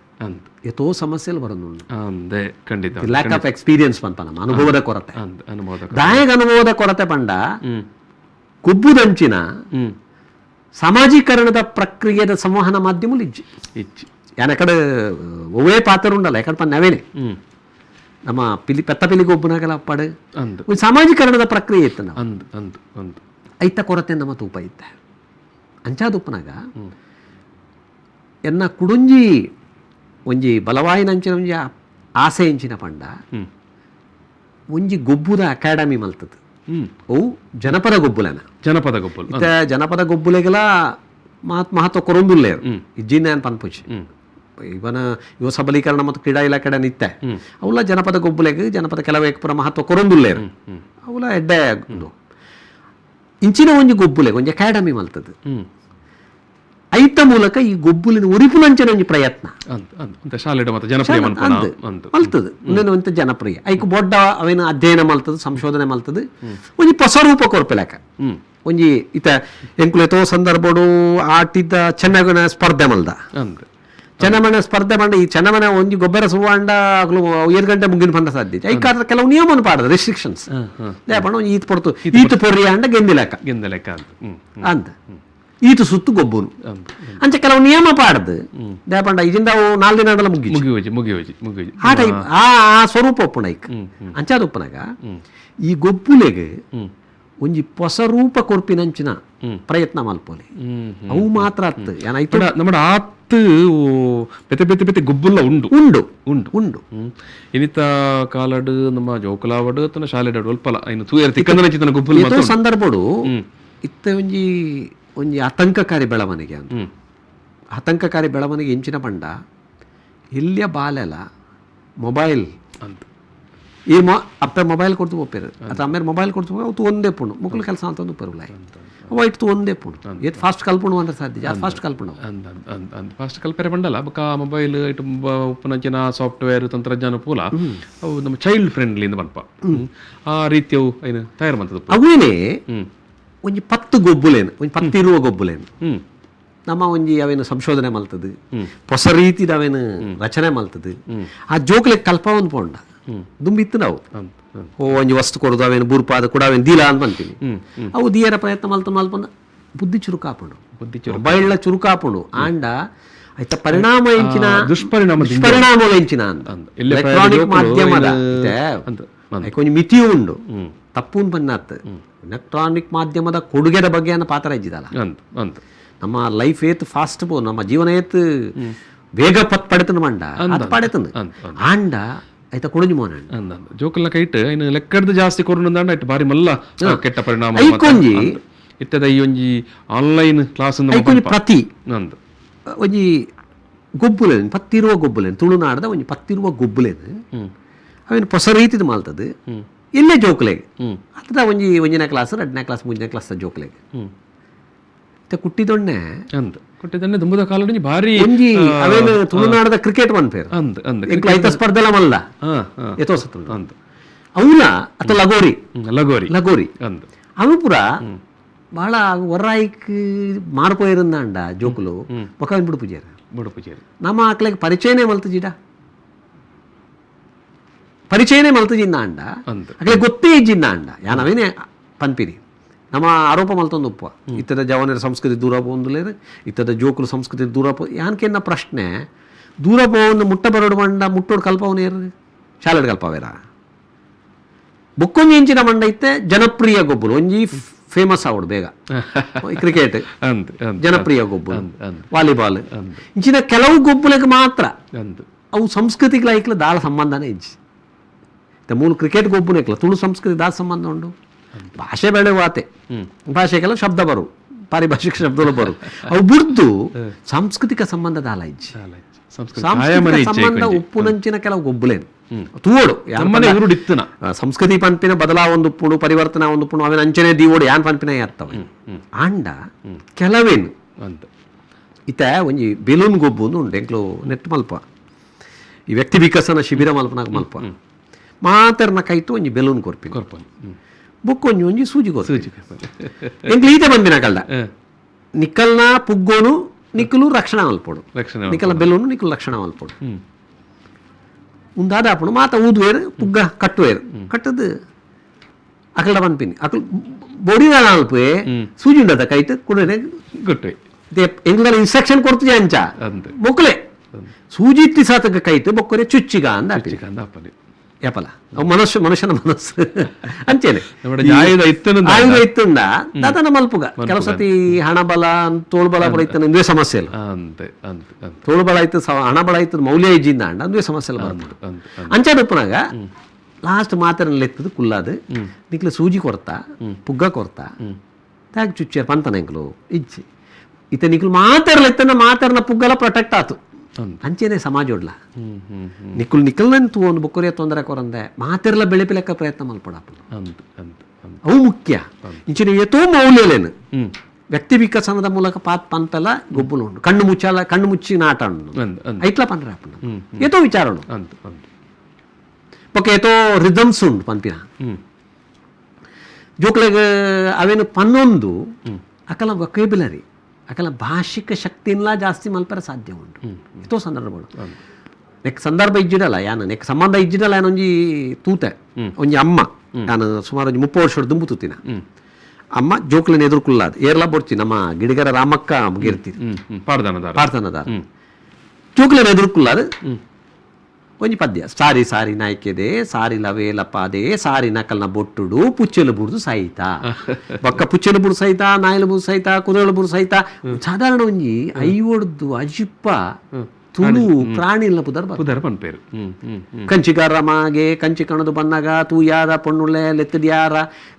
ಎತೋ ಸಮಸ್ಯೆలు ಬರೋದು. ಖಂಡಿತ lack of experience ಪನ್ಪ ನಮ್ಮ ಅನುಭವದ ಕೊರತೆ, ದಾಯಗ ಅನುಭವದ ಕೊರತೆ ಪಂಡ ಗೊಬ್ಬುದಂಚಿನ ಸಾಮಾಜೀಕರಣದ ಪ್ರಕ್ರಿಯೆದ ಸಂವಹನ ಮಾಧ್ಯಮ ಇಜ್ಜಿ ಇಜ್ಜಿ. ಯಾನ್ ಎಕಡೆ ಒವ್ವೇ ಪಾತ್ರ ಉಂಡಲ್ಲ ಎಕಡೆ ಪನ್ ನವೇನೆ ನಮ್ಮ ಪಿಲಿ ಪೆತ್ತ ಪಿಲಿ ಗೊಬ್ಬುನಾಗಲ ಅಪ್ಪಾಡು ಒಂದು ಸಾಮಾಜೀಕರಣದ ಪ್ರಕ್ರಿಯೆ ಇತ್ತು ನಾವು ಅಂದ್ ಅಂದ್ ಅಂದ್ ಐತ ಕೊರತೆ ನಮ್ಮ ತೂಪ ಇತ್ತೆ. ಅಂಚಾದುಪ್ಪನಾಗ ಎನ್ನ ಕುಡುಂಜಿ ಒಂಜಿ ಬಲವಾಯಿನಂಚಿನ ಒಂಜಿ ಆಸೆ ಎಂಚಿನ ಪಂಡ ಒಂಜಿ ಗೊಬ್ಬುದ ಅಕಾಡೆಮಿ ಮಲ್ತದ. ಅವು ಜನಪದ ಗೊಬ್ಬುಲೆನ, ಜನಪದ ಗೊಬ್ಬುಲು ಇತ್ತೆ ಜನಪದ ಗೊಬ್ಬುಲೆಗೆಲ ಮಹತ್ವ ಕೊರೊಂದುಲ್ಲೇರು ಇಜ್ಜಿನ ಏನು ಪನ್ಪುಜಿ. ಇವನ ಯುವ ಸಬಲೀಕರಣ ಮತ್ತು ಕ್ರೀಡಾ ಇಲಾಖೆ ನಿತ್ತೆ ಅವಲ ಜನಪದ ಗೊಬ್ಬುಲೆಗ್ ಜನಪದ ಕೆಲವೇ ಪೂರ ಮಹತ್ವ ಕೊರೊಂದುಲ್ಲೇರು ಅವಲ ಎಡ್ಡೆ ಇಂಚಿನ ಒಂಜಿ ಗೊಬ್ಬುಲೆಗ್ ಒಂಜಿ ಅಕಾಡೆಮಿ ಮಲ್ತದ. ಐತ ಮೂಲಕ ಈ ಗೊಬ್ಬುಲಿನ ಒರಿಪುನಂಚಿನ ಒಂಜಿ ಪ್ರಯತ್ನ ಮಲ್ತದ. ಒಂತೆ ಜನಪ್ರಿಯ ಐಕ್ ಬೊಡ್ಡ ಅವೇನು ಅಧ್ಯಯನ ಮಲ್ತದ, ಸಂಶೋಧನೆ ಮಲ್ತದ, ಒಂಜಿ ಹೊಸ ರೂಪ ಕೊರ್ಪಿಲೆಕ ಒಂಜಿ ಇತ ಎಂಕುಲು ಎತೋ ಸಂದರ್ಭಡು ಆಟಿದ್ದ ಚೆನ್ನಗನ ಸ್ಪರ್ಧೆ ಮಲ್ದ. ಚೆನ್ನಮನೆ ಸ್ಪರ್ಧೆ ಮಂಡ ಈ ಚೆನ್ನಮನೆ ಒಂಜಿ ಗೊಬ್ಬರ ಸುವಾಂಡ ಅಗ್ಲು 7 ಗಂಟೆ ಮುಗಿನ ಪಂಡ ಸಾಧ್ಯ ಐಕಾದ್ರ ಕೆಲವು ನಿಯಮವನ್ನು ಪಾಡದ ರೆಸ್ಟ್ರಿಕ್ಷನ್ಸ್ ಪಂಡ ಒಂಜಿ ಈತ್ ಪೊರ್ತು ಈತು ಪೊರ್ರಿ ಅಂಡ ಗೆಂದಿಲೆಕ್ಕ ಗೆಂದಿಲೆಕ್ಕ ಅಂತ ಈತು ಸುತ್ತು ಗೊಬ್ಬುನು ಅಂಚೆ ಕೆಲವು ನಿಯಮ ಪಾಡದು ದೇಪಂಡ ಇದಿಂದ 4 ದಿನ ಮುಗಿ ಮುಗಿಯೋಜಿ ಮುಗಿಯೋಜಿ ಮುಗಿಯೋಜಿ ಆ ಟೈಪ್ ಆ ಆ ಸ್ವರೂಪ ಒಪ್ಪುಣ ಐಕ್ ಅಂಚಾದ ಒಪ್ಪನಾಗ ಈ ಗೊಬ್ಬುಲೆಗ್ ಒಂಜಿ ಹೊಸ ರೂಪ ಕೊರ್ಪಿನಂಚಿನ ಪ್ರಯತ್ನ ಮಲ್ಪೋಲೆ ಅವು ಮಾತ್ರ ಅತ್ತು ಏನಾಯ್ತು ನಮ್ಮ ಆತ್ತು ಬೆತೆ ಬೆತೆ ಬೆತೆ ಗೊಬ್ಬುಲ್ಲ ಉಂಡು ಉಂಡು ಉಂಡು ಉಂಡು. ಇನಿತ ಕಾಲಡು ನಮ್ಮ ಜೋಕುಲಾವಡು ತನ್ನ ಶಾಲೆಡು ಅಲ್ಪಲ ಇನ್ನು ತೂಯರ್ ತಿಕ್ಕಂದನ ಗೊಬ್ಬುಲು ಸಂದರ್ಭಡು ಇತ್ತ ಒಂಜಿ ಒಂಜಿ ಆತಂಕಕಾರಿ ಬೆಳವಣಿಗೆ ಅಂತ. ಆತಂಕಕಾರಿ ಬೆಳವಣಿಗೆ ಇಂಚಿನ ಪಂಡ ಇಲ್ಲಿಯ ಬಾಲೆಲ್ಲ ಮೊಬೈಲ್ ಅಂತ ಈ ಅಪ್ಪ ಮೊಬೈಲ್ ಕೊಡ್ತು ಒಪ್ಪೇರು ಅಥವಾ ಅಮ್ಮೇರು ಮೊಬೈಲ್ ಕೊಡ್ತು ಅವತ್ತು ಒಂದೇ ಪುಣ್ಣು ಮುಕ್ಕಳು ಕೆಲಸ ಅಂತ ಒಂದು ಉಪ್ಪೇರು ಅವ ಇಟ್ಟು ಒಂದೇ ಪುಣ್ಣು ಏತ್ ಫಾಸ್ಟ್ ಕಲ್ಪುಣು ಅಂದ್ರೆ ಸಾಧ್ಯ ಜಾಸ್ತಿ ಫಾಸ್ಟ್ ಕಲ್ಪುಣು ಅಂದ್ ಫಾಸ್ಟ್ ಕಲ್ಪೆರೆ ಬಂಡಲ್ಲ ಬೊಕ ಮೊಬೈಲ್ ಇಟ್ಟು ಉಪ್ಪುನಂಚಿನ ಸಾಫ್ಟ್ವೇರ್ ತಂತ್ರಜ್ಞಾನ ಪೂಲ ಅವು ನಮ್ಮ ಚೈಲ್ಡ್ ಫ್ರೆಂಡ್ಲಿ ಇಂದ ಪನ್ಪ ಆ ರೀತಿಯವು ಏನು ತಯಾರು ಮಾಡ್ತದೆ. ಅವೇನೇ ಒಂಜಿ 10 ಗೊಬ್ಬುಲೇನು ಒಂಜಿ 10 ಇರುವ ಗೊಬ್ಬುಲೇನು ನಮ್ಮ ಒಂಜಿ ಅವೇನು ಸಂಶೋಧನೆ ಮಲ್ತದೆ, ಹೊಸ ರೀತಿದ ಅವೇನು ರಚನೆ ಮಲ್ತದೆ. ಆ ಜೋಕ್ಲೆಗ್ ಕಲ್ಪವನ್ ಪೋಂಡ ದುಂಬಿತ್ತು ನಾವು ಓ ಒಂಜಿ ವಸ್ತು ಕೊಡೋದು ಅವೇನು ಬೂರ್ಪಾದ ಕೂಡ ಅವೇನು ದೀಲ ಅಂತ ಅಂತೀನಿ ಅವು ದಿಯರ ಪ್ರಯತ್ನ ಮಲ್ತ ಮಲ್ಪಂದ ಬುದ್ಧಿ ಚುರುಕಾಪುಂಡು, ಮೊಬೈಲ್ ಚುರುಕಾಪುಂಡು. ಆಂಡ ಆಯ್ತ ಪರಿಣಾಮ ಎಂಚಿನ ದುಷ್ಪರಿಣಾಮ ದುಷ್ಪರಿಣಾಮ ಎಂಚಿನ ಅಂತ ಎಲೆಕ್ಟ್ರಾನಿಕ್ ಮಾಧ್ಯಮದ ಒಂಜಿ ಮಿತಿಯೂ ಉಂಡು ತಪ್ಪು ಬನ್ನಾತ್. ಎಲೆಕ್ಟ್ರಾನಿಕ್ ಮಾಧ್ಯಮದ ಕೊಡುಗೆದ ಬಗ್ಗೆ ಪಾತ್ರ ಇದ್ದಿದ್ದಲ್ಲ. ನಮ್ಮ ಲೈಫ್ ಏತ್ ಫಾಸ್ಟ್ ಪೋ ನಮ್ಮ ಜೀವನ ಏತ್ ಬೇಗ ಪತ್ ಪಡೆತನ ಮಂಡ ಅದು ಪಡೆತನ ಆಂಡ ಆಯ್ತಾ ಕೊಡುಂಜಿ ಮೋನ ಜೋಕಲ್ನ ಕೈಟ್ ಇನ್ನು ಲೆಕ್ಕಡ್ದು ಜಾಸ್ತಿ ಕೊರುಂಡ ಇಟ್ಟು ಬಾರಿ ಮಲ್ಲ ಕೆಟ್ಟ ಪರಿಣಾಮ ಐಕೊಂಜಿ ಇತ್ತದ ಈ ಒಂಜಿ ಆನ್ಲೈನ್ ಕ್ಲಾಸ್ ಐಕೊಂಜಿ ಪ್ರತಿ ಒಂಜಿ ಗೊಬ್ಬುಲೇನು 10 ಇರುವ ಗೊಬ್ಬುಲೇನು ತುಳುನಾಡದ ಒಂಜಿ 10 ಇರುವ ಗೊಬ್ಬುಲೇನು ಅವೇನು ಹೊಸ ರೀತಿದ ಮಾಲ್ತದೆ ಇಲ್ಲೇ ಜೋಕ್ಲೆಗ್ ಅದ ಒಂಜಿ 1ನೇ ಕ್ಲಾಸ್ 2ನೇ ಕ್ಲಾಸ್ 3ನೇ ಕ್ಲಾಸ್ ಜೋಕ್ಲೆಗ್ ಕುಟ್ಟಿದೊಣ್ಣೆ ಅಂದ್ ಕುಟ್ಟಿದೊಣ್ಣೆ ದುಂಬುದ ಕಾಲಡಿ ಭಾರಿ ಒಂಜಿ ಅವೇನು ತುಳುನಾಡದ ಕ್ರಿಕೆಟ್ ಪನ್ಪೇರು ಅಂದ್ ಅಂದ್ ಎಂಕ್ಲು ಐತ ಸ್ಪರ್ಧೆಲ ಮಲ್ಲ ಎತೋಸತ್ತು ಅಂದ್ ಅವನ ಅಥವಾ ಲಗೋರಿ ಲಗೋರಿ ಲಗೋರಿ ಅಂದ್ ಅವು ಪೂರ ಬಹಳ ಒರ್ರಾಯಿಕ್ ಮಾರ್ಪೋಯಿರಂದಾಂಡ ಜೋಕುಲು ಬೊಕ ಬಿಡು ಪೂಜಾರ ಬಿಡು ಪೂಜಾರಿ ನಮ್ಮ ಆಕ್ಲೆಗ್ ಪರಿಚಯನೇ ಮಲ್ತುಜಿಡ ಪರಿಚಯನೇ ಮಲ್ತುಜಿಂದ ಅಂಡ ಅಕ್ಲೆ ಗೊತ್ತೇ ಇಜ್ಜಿಂದ ಅಂಡ ಯಾನವೇನೆ ಪನ್ಪಿನಿ ನಮ್ಮ ಆರೋಪ ಮಲ್ತೊಂದು ಉಪ್ಪ ಇತ್ತದ ಜವಾನರ ಸಂಸ್ಕೃತಿ ದೂರ ಪೋಂದುಲೇರು ಇತ್ತದ ಜೋಕುಲು ಸಂಸ್ಕೃತಿ ದೂರ ಪೋ ಯಾನ್ಕೆನ್ನ ಪ್ರಶ್ನೆ ದೂರ ಪೋವೊಂದು ಮುಟ್ಟ ಬರೋಡು ಮಂಡ ಮುಟ್ಟೋಡು ಕಲ್ಪವನೇರು ಶಾಲೆಡ್ ಕಲ್ಪವೇರ ಬೊಕ್ಕೊಂಜಿ ಇಂಚಿನ ಮಂಡ ಇತ್ತೆ ಜನಪ್ರಿಯ ಗೊಬ್ಬುಲು ಒಂಜಿ ಫೇಮಸ್ ಆವಡು ಬೇಗ ಕ್ರಿಕೆಟ್ ಜನಪ್ರಿಯ ಗೊಬ್ಬುಲು ವಾಲಿಬಾಲ್ ಇಂಚಿನ ಕೆಲವು ಗೊಬ್ಬುಲೆಗ್ ಮಾತ್ರ ಅವು ಸಂಸ್ಕೃತಿಗಳ ಐಕ್ಲ ದಾಳ ಸಂಬಂಧನೇ ಇಜ್ಜಿ. ಮೂಲ ಕ್ರಿಕೆಟ್ ಗೊಬ್ಬುನೆಕ್ಲ ತುಳು ಸಂಸ್ಕೃತಿ ದಾಳ ಸಂಬಂಧ ಉಂಡು. ಭಾಷೆ ಬೆಳೆವಾತೆ ಭಾಷೆಗೆಲ್ಲ ಶಬ್ದ ಬರು ಪಾರಿಭಾಷಿಕ ಶಬ್ದಗಳು ಬರು ಅವು ಬುಡ್ದು ಸಾಂಸ್ಕೃತಿಕ ಸಂಬಂಧ ದಾಲ ಇಜ್ಜಿ. ಸಾಂಸ್ಕೃತಿಕ ಸಂಬಂಧ ಉಪ್ಪುನಂಚಿನ ಕೆಲವು ಗೊಬ್ಬುಲೇನು ತೂವೋಡು ಸಂಸ್ಕೃತಿ ಪನ್ಪಿನ ಬದಲಾವೊಂದು ಉಪ್ಪುಣು ಪರಿವರ್ತನೆ ಒಂದು ಉಪ್ಪುಣು ಅವೇನು ಅಂಚನೆ ದೀವೋಡು ಯಾನ್ ಪನ್ಪಿನ ಅರ್ಥವ ಆಂಡ ಕೆಲವೇನು ಇತ್ತ ಒಂಜಿ ಬೆಲೂನ್ ಗೊಬ್ಬು ಉಂಡು ಎಂಕ್ಲು ನೆಟ್ ಮಲ್ಪ ಈ ವ್ಯಕ್ತಿ ವಿಕಸನ ಶಿಬಿರ ಮಲ್ಪನಾಗ ಮಲ್ಪ ಮಾತರ್ನ ಕೈತು ಒಂಜಿ ಬೆಲೂನ್ ಕೊರ್ಪಿ ಬುಕ್ ಒಂಜಿ ಒಂಜಿ ಸೂಜಿ ಕೊರ್ಪಿ ಎಂಕ್ಲು ಈತೆ ಬಂದಿನ ಕಲ್ದ ನಿಕ್ಕಲ್ನ ಪುಗ್ಗೋನು ನಿಕ್ಕಲು ರಕ್ಷಣೆ ಮಲ್ಪೊಡು ನಿಕ್ಕಲ ಬೆಲೂನು ನಿಕ್ಕಲು ರಕ್ಷಣೆ ಮಲ್ಪೊಡು ಉಂದಾದ ಆಪುಂಡು ಮಾತ ಊದುವೇರು ಪುಗ್ಗ ಕಟ್ಟುವೇರು ಕಟ್ಟದು ಅಕಲ್ಡ ಪನ್ಪಿನಿ ಅಕಲ್ ಬೊಡಿದ ಅಲ್ಪೆ ಸೂಜಿ ಉಂಡದ ಕೈಟ್ ಕುಡನೆ ಗೊಟ್ಟೆ ಎಂಗ್ಲ ಇನ್ಸ್ಟ್ರಕ್ಷನ್ ಕೊಡ್ತೀಯ ಅಂಚ ಮೊಕ್ಕಲೆ ಸೂಜಿ ಇತ್ತಿ ಸಾತಕ ಕೈಟ್ ಬೊಕ್ಕರೆ ಚುಚ್ಚಿಗ ಅಂದ ಅಪ್ಪನೆ ಯಪಲ ಮನಸ್ಸು ಮನುಷ್ಯನ ಮನಸ್ಸು ಅಂಚೇನೆ ಆಯುಧ ಇತ್ತಂದ ದಾದನ ಮಲ್ಪುಗ ಕೆಲವು ಸತಿ ಹಣಬಲ ತೋಳ್ಬಲ ಪೂರ ಇತ್ತನ ಇಂದುವೆ ಸಮಸ್ಯೆ ಇಲ್ಲ ತೋಳ್ಬಲ ಇತ್ತು ಹಣಬಲ ಇತ್ತು ಮೌಲ್ಯ ಇಜ್ಜಿಂದ ಅಂಡ ಅಂದುವೆ ಸಮಸ್ಯೆ ಇಲ್ಲ ಬರ್ತದೆ ಅಂಚಾದ ಉಪ್ಪನಾಗ ಲಾಸ್ಟ್ ಮಾತ್ರ ಲೆತ್ತದು ಕುಲ್ಲಾದು ನಿಕ್ಲೆ ಸೂಜಿ ಕೊರ್ತಾ ಪುಗ್ಗ ಕೊರ್ತಾ ತಾಗ್ ಚುಚ್ಚಿಯರ್ ಪಂತನ ಎಂಕ್ಲು ಇಜ್ಜಿ ಇತ್ತ ನಿಕ್ಲು ಮಾತಾರಲ್ಲ ಇತ್ತನ ಮಾತಾರನ ಪುಗ್ಗಲ ಪ್ರೊಟೆಕ್ಟ್ ಆತು ಅಂಚೆನೆ ಸಮಾಜ ಒಡ್ಲ ನಿಕ್ಕುಲ್ ನಿಕ್ಕಲ್ನನ್ ತೂವೊಂದು ಬೊಕ್ಕರಿಯ ತೊಂದರೆ ಕೊರಂದೆ ಮಾತಿರ್ಲ ಬೆಳೆಪಿಲೆಕ್ಕ ಪ್ರಯತ್ನ ಮಲ್ಪಡಪ್ಪ ಅವು ಮುಖ್ಯ ಇಂಚಿನ ಏತೋ ಮೌಲ್ಯಲೇನು ವ್ಯಕ್ತಿ ವಿಕಸನದ ಮೂಲಕ ಪಾತ್ ಪಂಪೆಲ್ಲ ಗೊಬ್ಬುಲು ಉಂಡು ಕಣ್ಣು ಮುಚ್ಚಾಲ ಕಣ್ಣು ಮುಚ್ಚಿ ನಾಟ ಉಂಡು ಐಟ್ಲ ಪಂಡ್ರೆ ಅಪ್ಪನ ಏತೋ ವಿಚಾರ ಉಂಡು ಬೊಕ್ಕ ಏತೋ ರಿದಮ್ಸ್ ಉಂಡು ಪನ್ಪಿನ ಜೋಕ್ಲೆಗ್ ಅವೇನು ಪನ್ನೊಂದು ಅಕಲ ವೊಕೇಬ್ಯುಲರಿ ಅಕಲ ಭಾಷಿಕ ಶಕ್ತಿನ್ಲ ಜಾಸ್ತಿ ಮಲ್ಪರ ಸಾಧ್ಯ ಉಂಟು ಏತೋ ಸಂದರ್ಭಗಳು ನೆಕ್ ಸಂದರ್ಭ ಇಜ್ಜಿಡಲ್ಲ ಯಾನ ನೆಕ್ ಸಂಬಂಧ ಇಜ್ಜಿಡಲ್ಲ ಯಾನೊಂಜಿ ತೂತೆ ಒಂಜಿ ಅಮ್ಮ ನಾನು ಸುಮಾರು ಒಂಜಿ 30 ವರ್ಷ ದುಂಬು ತೂತಿನ ಅಮ್ಮ ಜೋಕ್ಲೆನ್ ಎದುರುಕುಲ್ಲಾದ ಏರ್ಲ ಬೊಡ್ಚಿ ನಮ್ಮ ಗಿಡಿಗರ ರಾಮಕ್ಕ ಮುಗಿರ್ತಿ ಪಾಡ್ದನದಾರ ಜೋಕ್ಲೆನ್ ಎದುರುಕುಲ್ಲಾದ ಒಂಜಿ ಪದ್ಯ ಸಾರಿ ಸಾರಿ ನಾಯ್ಕೆದೆ ಸಾರಿ ಲವೇಲಪಾದೆ ಸಾರಿ ನಕಲ್ನ ಬೊಟ್ಟುಡು ಪುಚ್ಚೆಲು ಬುಡ್ದು ಸಾಯಿತ ಬೊಕ್ಕ ಪುಚ್ಚೆಲು ಬುಡ್ದು ಸಹಿತ ನಾಯಲು ಬುಡ್ದು ಸಹಿತ ಕುದುರೆಲು ಬುಡ್ದು ಸಹಿತ ಸಾಧಾರಣ ಒಂಜಿ ಐವಡ್ದು ಅಜಿಪ್ಪ ತುಳು ಪ್ರಾಣಿಲ್ನ ಪುದರ್ ಪುದರ್ ಪನ್ಪೇರು ಕಂಚಿಗಾರ ಮಾಗೆ ಕಂಚಿ ಕಣದು ಬನ್ನಗ ತೂ ಯಾರ ಪೊಣ್ಣುಲೆ ಲೆತ್ತದ್ಯಾರ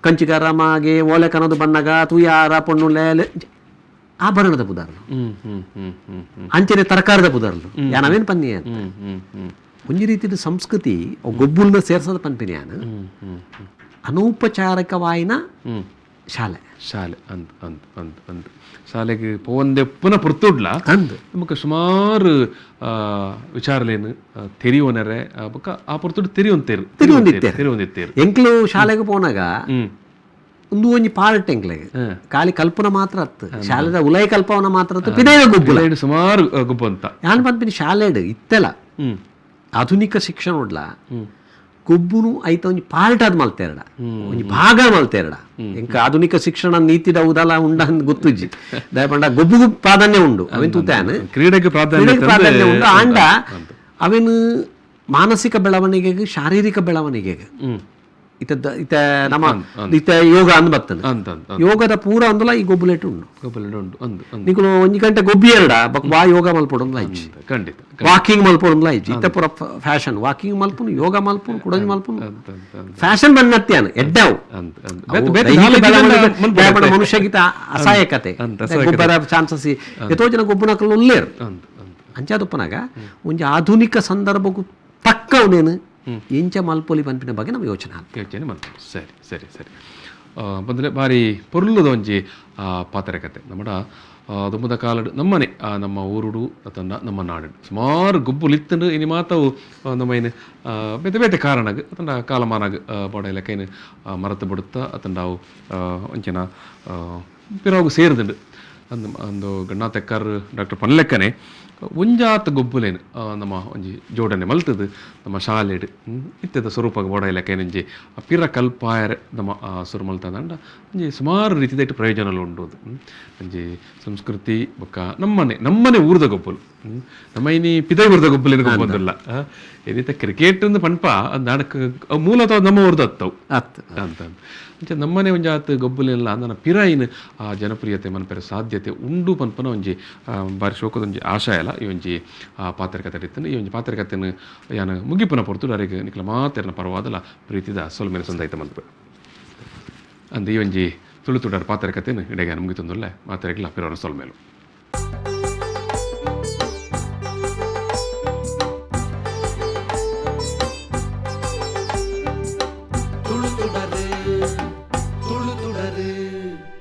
ಕಂಚಿಗಾರ ಮಾಗೆ ಓಲೆ ಕಣದು ಬನ್ನಗ ತೂ ಯಾರ ಪೊಣ್ಣುಲೆ ಆಭರಣದ ಪುದರ್ಲು ಅಂಚನೆ ತರಕಾರಿದ ಪುದರ್ಲು ಯಾನವೇನು ಪನ್ನಿ ಅಂತ ಒಂಜಿ ರೀತಿಯ ಸಂಸ್ಕೃತಿ ಗೊಬ್ಬುಲ್ನ ಸೇರ್ಸದ ಪನ್ಪಿನಿ ಯಾನು ಅನೌಪಚಾರಿಕವಾಯಿನ ಶಾಲೆ ಶಾಲೆ ಅಂದ್ ಅಂದ್ ಅಂದ್ ಅಂದ್ ಶಾಲೆಗೆ ಪೋವಂದೆ ಪುನಃ ಪುರ್ತುಡ್ಲ ಅಂದ್ ನಮಕ್ ಸುಮಾರು ವಿಚಾರಲೇನು ತೆರಿಯೋನರೆ ಬೊಕ್ಕ ಆ ಪುರ್ತುಡು ತೆರಿಯೊಂತೇರು ತೆರಿಯೊಂದಿತ್ತೇರು ಎಂಕ್ಲು ಶಾಲೆಗೆ ಪೋನಾಗ ಒಂದು ಒಂಜಿ ಪಾರ್ಟ್ ಎಂಕ್ಲೆಗ್ ಖಾಲಿ ಕಲ್ಪನ ಮಾತ್ರ ಅತ್ತು ಶಾಲೆದ ಉಲಯ ಕಲ್ಪವನ ಮಾತ್ರ ಅತ್ತು ಪಿದೈದ ಗೊಬ್ಬುಲ ಸುಮಾರು ಗೊಬ್ಬು ಅಂತ ಯಾನ್ ಪನ್ಪಿನಿ ಶಾಲೆಡ್ ಇತ್ತೆಲ ಆಧುನಿಕ ಶಿಕ್ಷಣ ಉಡ್ಲ ಗೊಬ್ಬುನು ಐತ ಒಂಜಿ ಪಾರ್ಟ್ ಆದ್ ಮಲ್ತೇರಡ ಒಂಜಿ ಭಾಗ ಮಲ್ತೇರಡ ಎಂಕ ಆಧುನಿಕ ಶಿಕ್ಷಣ ನೀತಿದ ಉದಲ ಉಂಡ ಅಂದ್ ಗೊತ್ತುಜ್ಜಿ ದಯಪಂಡ ಗೊಬ್ಬುಗು ಪ್ರಾಧಾನ್ಯ ಉಂಡು ಅವೇನ್ ತೂತಾನ ಕ್ರೀಡೆಗೆ ಪ್ರಾಧಾನ್ಯ ಉಂಡು ಆಂಡ ಅವೇನು ಮಾನಸಿಕ ಬೆಳವಣಿಗೆಗೆ ಶಾರೀರಿಕ ಬೆಳವಣಿಗೆಗೆ ಇತ ಇತ ನಮ್ಮ ಇತ ಯೋಗ ಅಂದ್ ಬರ್ತದೆ ಯೋಗದ ಪೂರ ಅಂದಲ ಈ ಗೊಬ್ಬುಲೇಟ್ ಉಂಡು ನಿಕುಲು ಒಂಜಿ ಗಂಟೆ ಗೊಬ್ಬಿ ಎರಡ ಬಕ್ ವಾ ಯೋಗ ಮಲ್ಪೊಡೊಂದ್ಲ ಇಜ್ಜಿ ಖಂಡಿತ ವಾಕಿಂಗ್ ಮಲ್ಪೊಡೊಂದ್ಲ ಇಜ್ಜಿ ಇತ್ತ ಪೂರ ಫ್ಯಾಷನ್ ವಾಕಿಂಗ್ ಮಲ್ಪುನು ಯೋಗ ಮಲ್ಪುನು ಕುಡಂಜಿ ಮಲ್ಪುನು ಫ್ಯಾಷನ್ ಬಂದತ್ಯಾನ ಎಡ್ಡವು ಮನುಷ್ಯಗಿತ ಅಸಹಾಯಕತೆ ಗೊಬ್ಬರ ಚಾನ್ಸಸ್ ಎತೋ ಜನ ಗೊಬ್ಬುನಕಲು ಉಲ್ಲೇರು ಅಂಚಾದುಪ್ಪನಾಗ ಒಂಜಿ ಆಧುನಿಕ ಸಂದರ್ಭಕ್ಕೂ ತಕ್ಕ ಅವನೇನು ಎಂಚ ಮಲ್ಪೊಲಿ ಪನ್ಪಿನ ಬಗ್ಗೆ ನಮ್ಮ ಯೋಚನೆ ಯೋಚನೆ ಮಾಡ್ತಾರೆ. ಸರಿ ಸರಿ ಸರಿ ಬಂದರೆ ಭಾರಿ ಪೊರ್ಲುದ ಒಂಜಿ ಪಾತರಕತೆ ನಮ್ಮಡ ದುಂಬದ ಕಾಲಡು ನಮ್ಮನೆ ನಮ್ಮ ಊರುಡು ತನ್ನ ನಮ್ಮ ನಾಡು ಸುಮಾರು ಗೊಬ್ಬುಲಿತ್ತಂಡು ಇನಿ ಮಾತವು ನಮ್ಮ ಏನು ಬೇತೆ ಬೇತೆ ಕಾರಣಗ್ ಅತಂಡ ಕಾಲಮಾನಾಗ ಬೋಡ ಲೆಕ್ಕ ಮರತು ಬಿಡುತ್ತ ಅತಂಡ ಅವು ಒಂಚಿನ ಪಿರಾಗು ಸೇರಿದಂಡು ಅಂದು ಅಂದು ಗಣ್ಣಾತೆಕ್ಕರ್ ಡಾಕ್ಟರ್ ಪನ್ಲೆಕ್ಕನೆ ಒಂಜಾತ ಗೊಬ್ಬುಲೇನು ನಮ್ಮ ಒಂಜಿ ಜೋಡಣೆ ಮಲ್ತದು ನಮ್ಮ ಶಾಲೆಡ್ ಇತ್ಯದ ಸ್ವರೂಪ ಬೋಡ ಇಲಾಖೆ ಒಂಜಿ ಪಿರ ಕಲ್ಪಾಯರೆ ನಮ್ಮ ಸುರು ಮಲ್ತದಂಡ ಒಂಜಿ ಸುಮಾರು ರೀತಿದ ಪ್ರಯೋಜನలు ಉಂಡು ಅದು ಒಂಜಿ ಸಂಸ್ಕೃತಿ ಬೊಕ್ಕ ನಮ್ಮನೆ ನಮ್ಮನೆ ಊರ್ದ ಗೊಬ್ಬುಲು ನಮ್ಮ ಇನಿ ಪಿದೈ ಊರ್ದ ಗೊಬ್ಬುಲೇನು ಗೊಬ್ಬೊಂದಿಲ್ಲ ಏನಿತ ಕ್ರಿಕೆಟ್ ಅಂದ್ ಪನ್ಪ ನಾಡಕ ಮೂಲತಃ ನಮ್ಮ ಊರ್ದ ಅತ್ತವು ಅಂತ ಅಂಚ ನಮ್ಮನೆ ಒಂಜಾತ್ ಗೊಬ್ಬುಲೆಲ್ಲ ನನ್ನ ಪಿರಾಯಿನ ಆ ಜನಪ್ರಿಯತೆ ಮನ್ಪೆರೆ ಸಾಧ್ಯತೆ ಉಂಡು ಪನ್ಪನ ಒಂಜಿ ಬಾರಿ ಶೋಕದ ಒಂಜಿ ಆಶಯ ಅಲ್ಲ ಈ ಒಂಜಿ ಪಾತ್ರಕತೆ ಇತ್ತನು ಈ ಒಂಜಿ ಪಾತ್ರಕತೆಯನ್ನು ಯಾನ ಮುಗಿಪುನ ಪೊರ್ತು ಅರೆಗ್ ನಿಕ್ಲ ಮಾತೆರ್ನ ಪರವಾದಲ ಪ್ರೀತಿದ ಸೊಲ್ಮೆನೆ ಸಂದಾಯ್ತ ಮಲ್ಪೆ ಅಂದ್ ಈ ಒಂಜಿ ತುಳು ತುಡರ್ ಪಾತ್ರಕತೆಯನ್ನು ಇಡೆಗೆ ಮುಗಿತೊಂದುಲ್ಲೆ ಮಾತೆರೆಗ್ಲ ಪಿರೋನ ಸೊಲ್ಮೇಲು.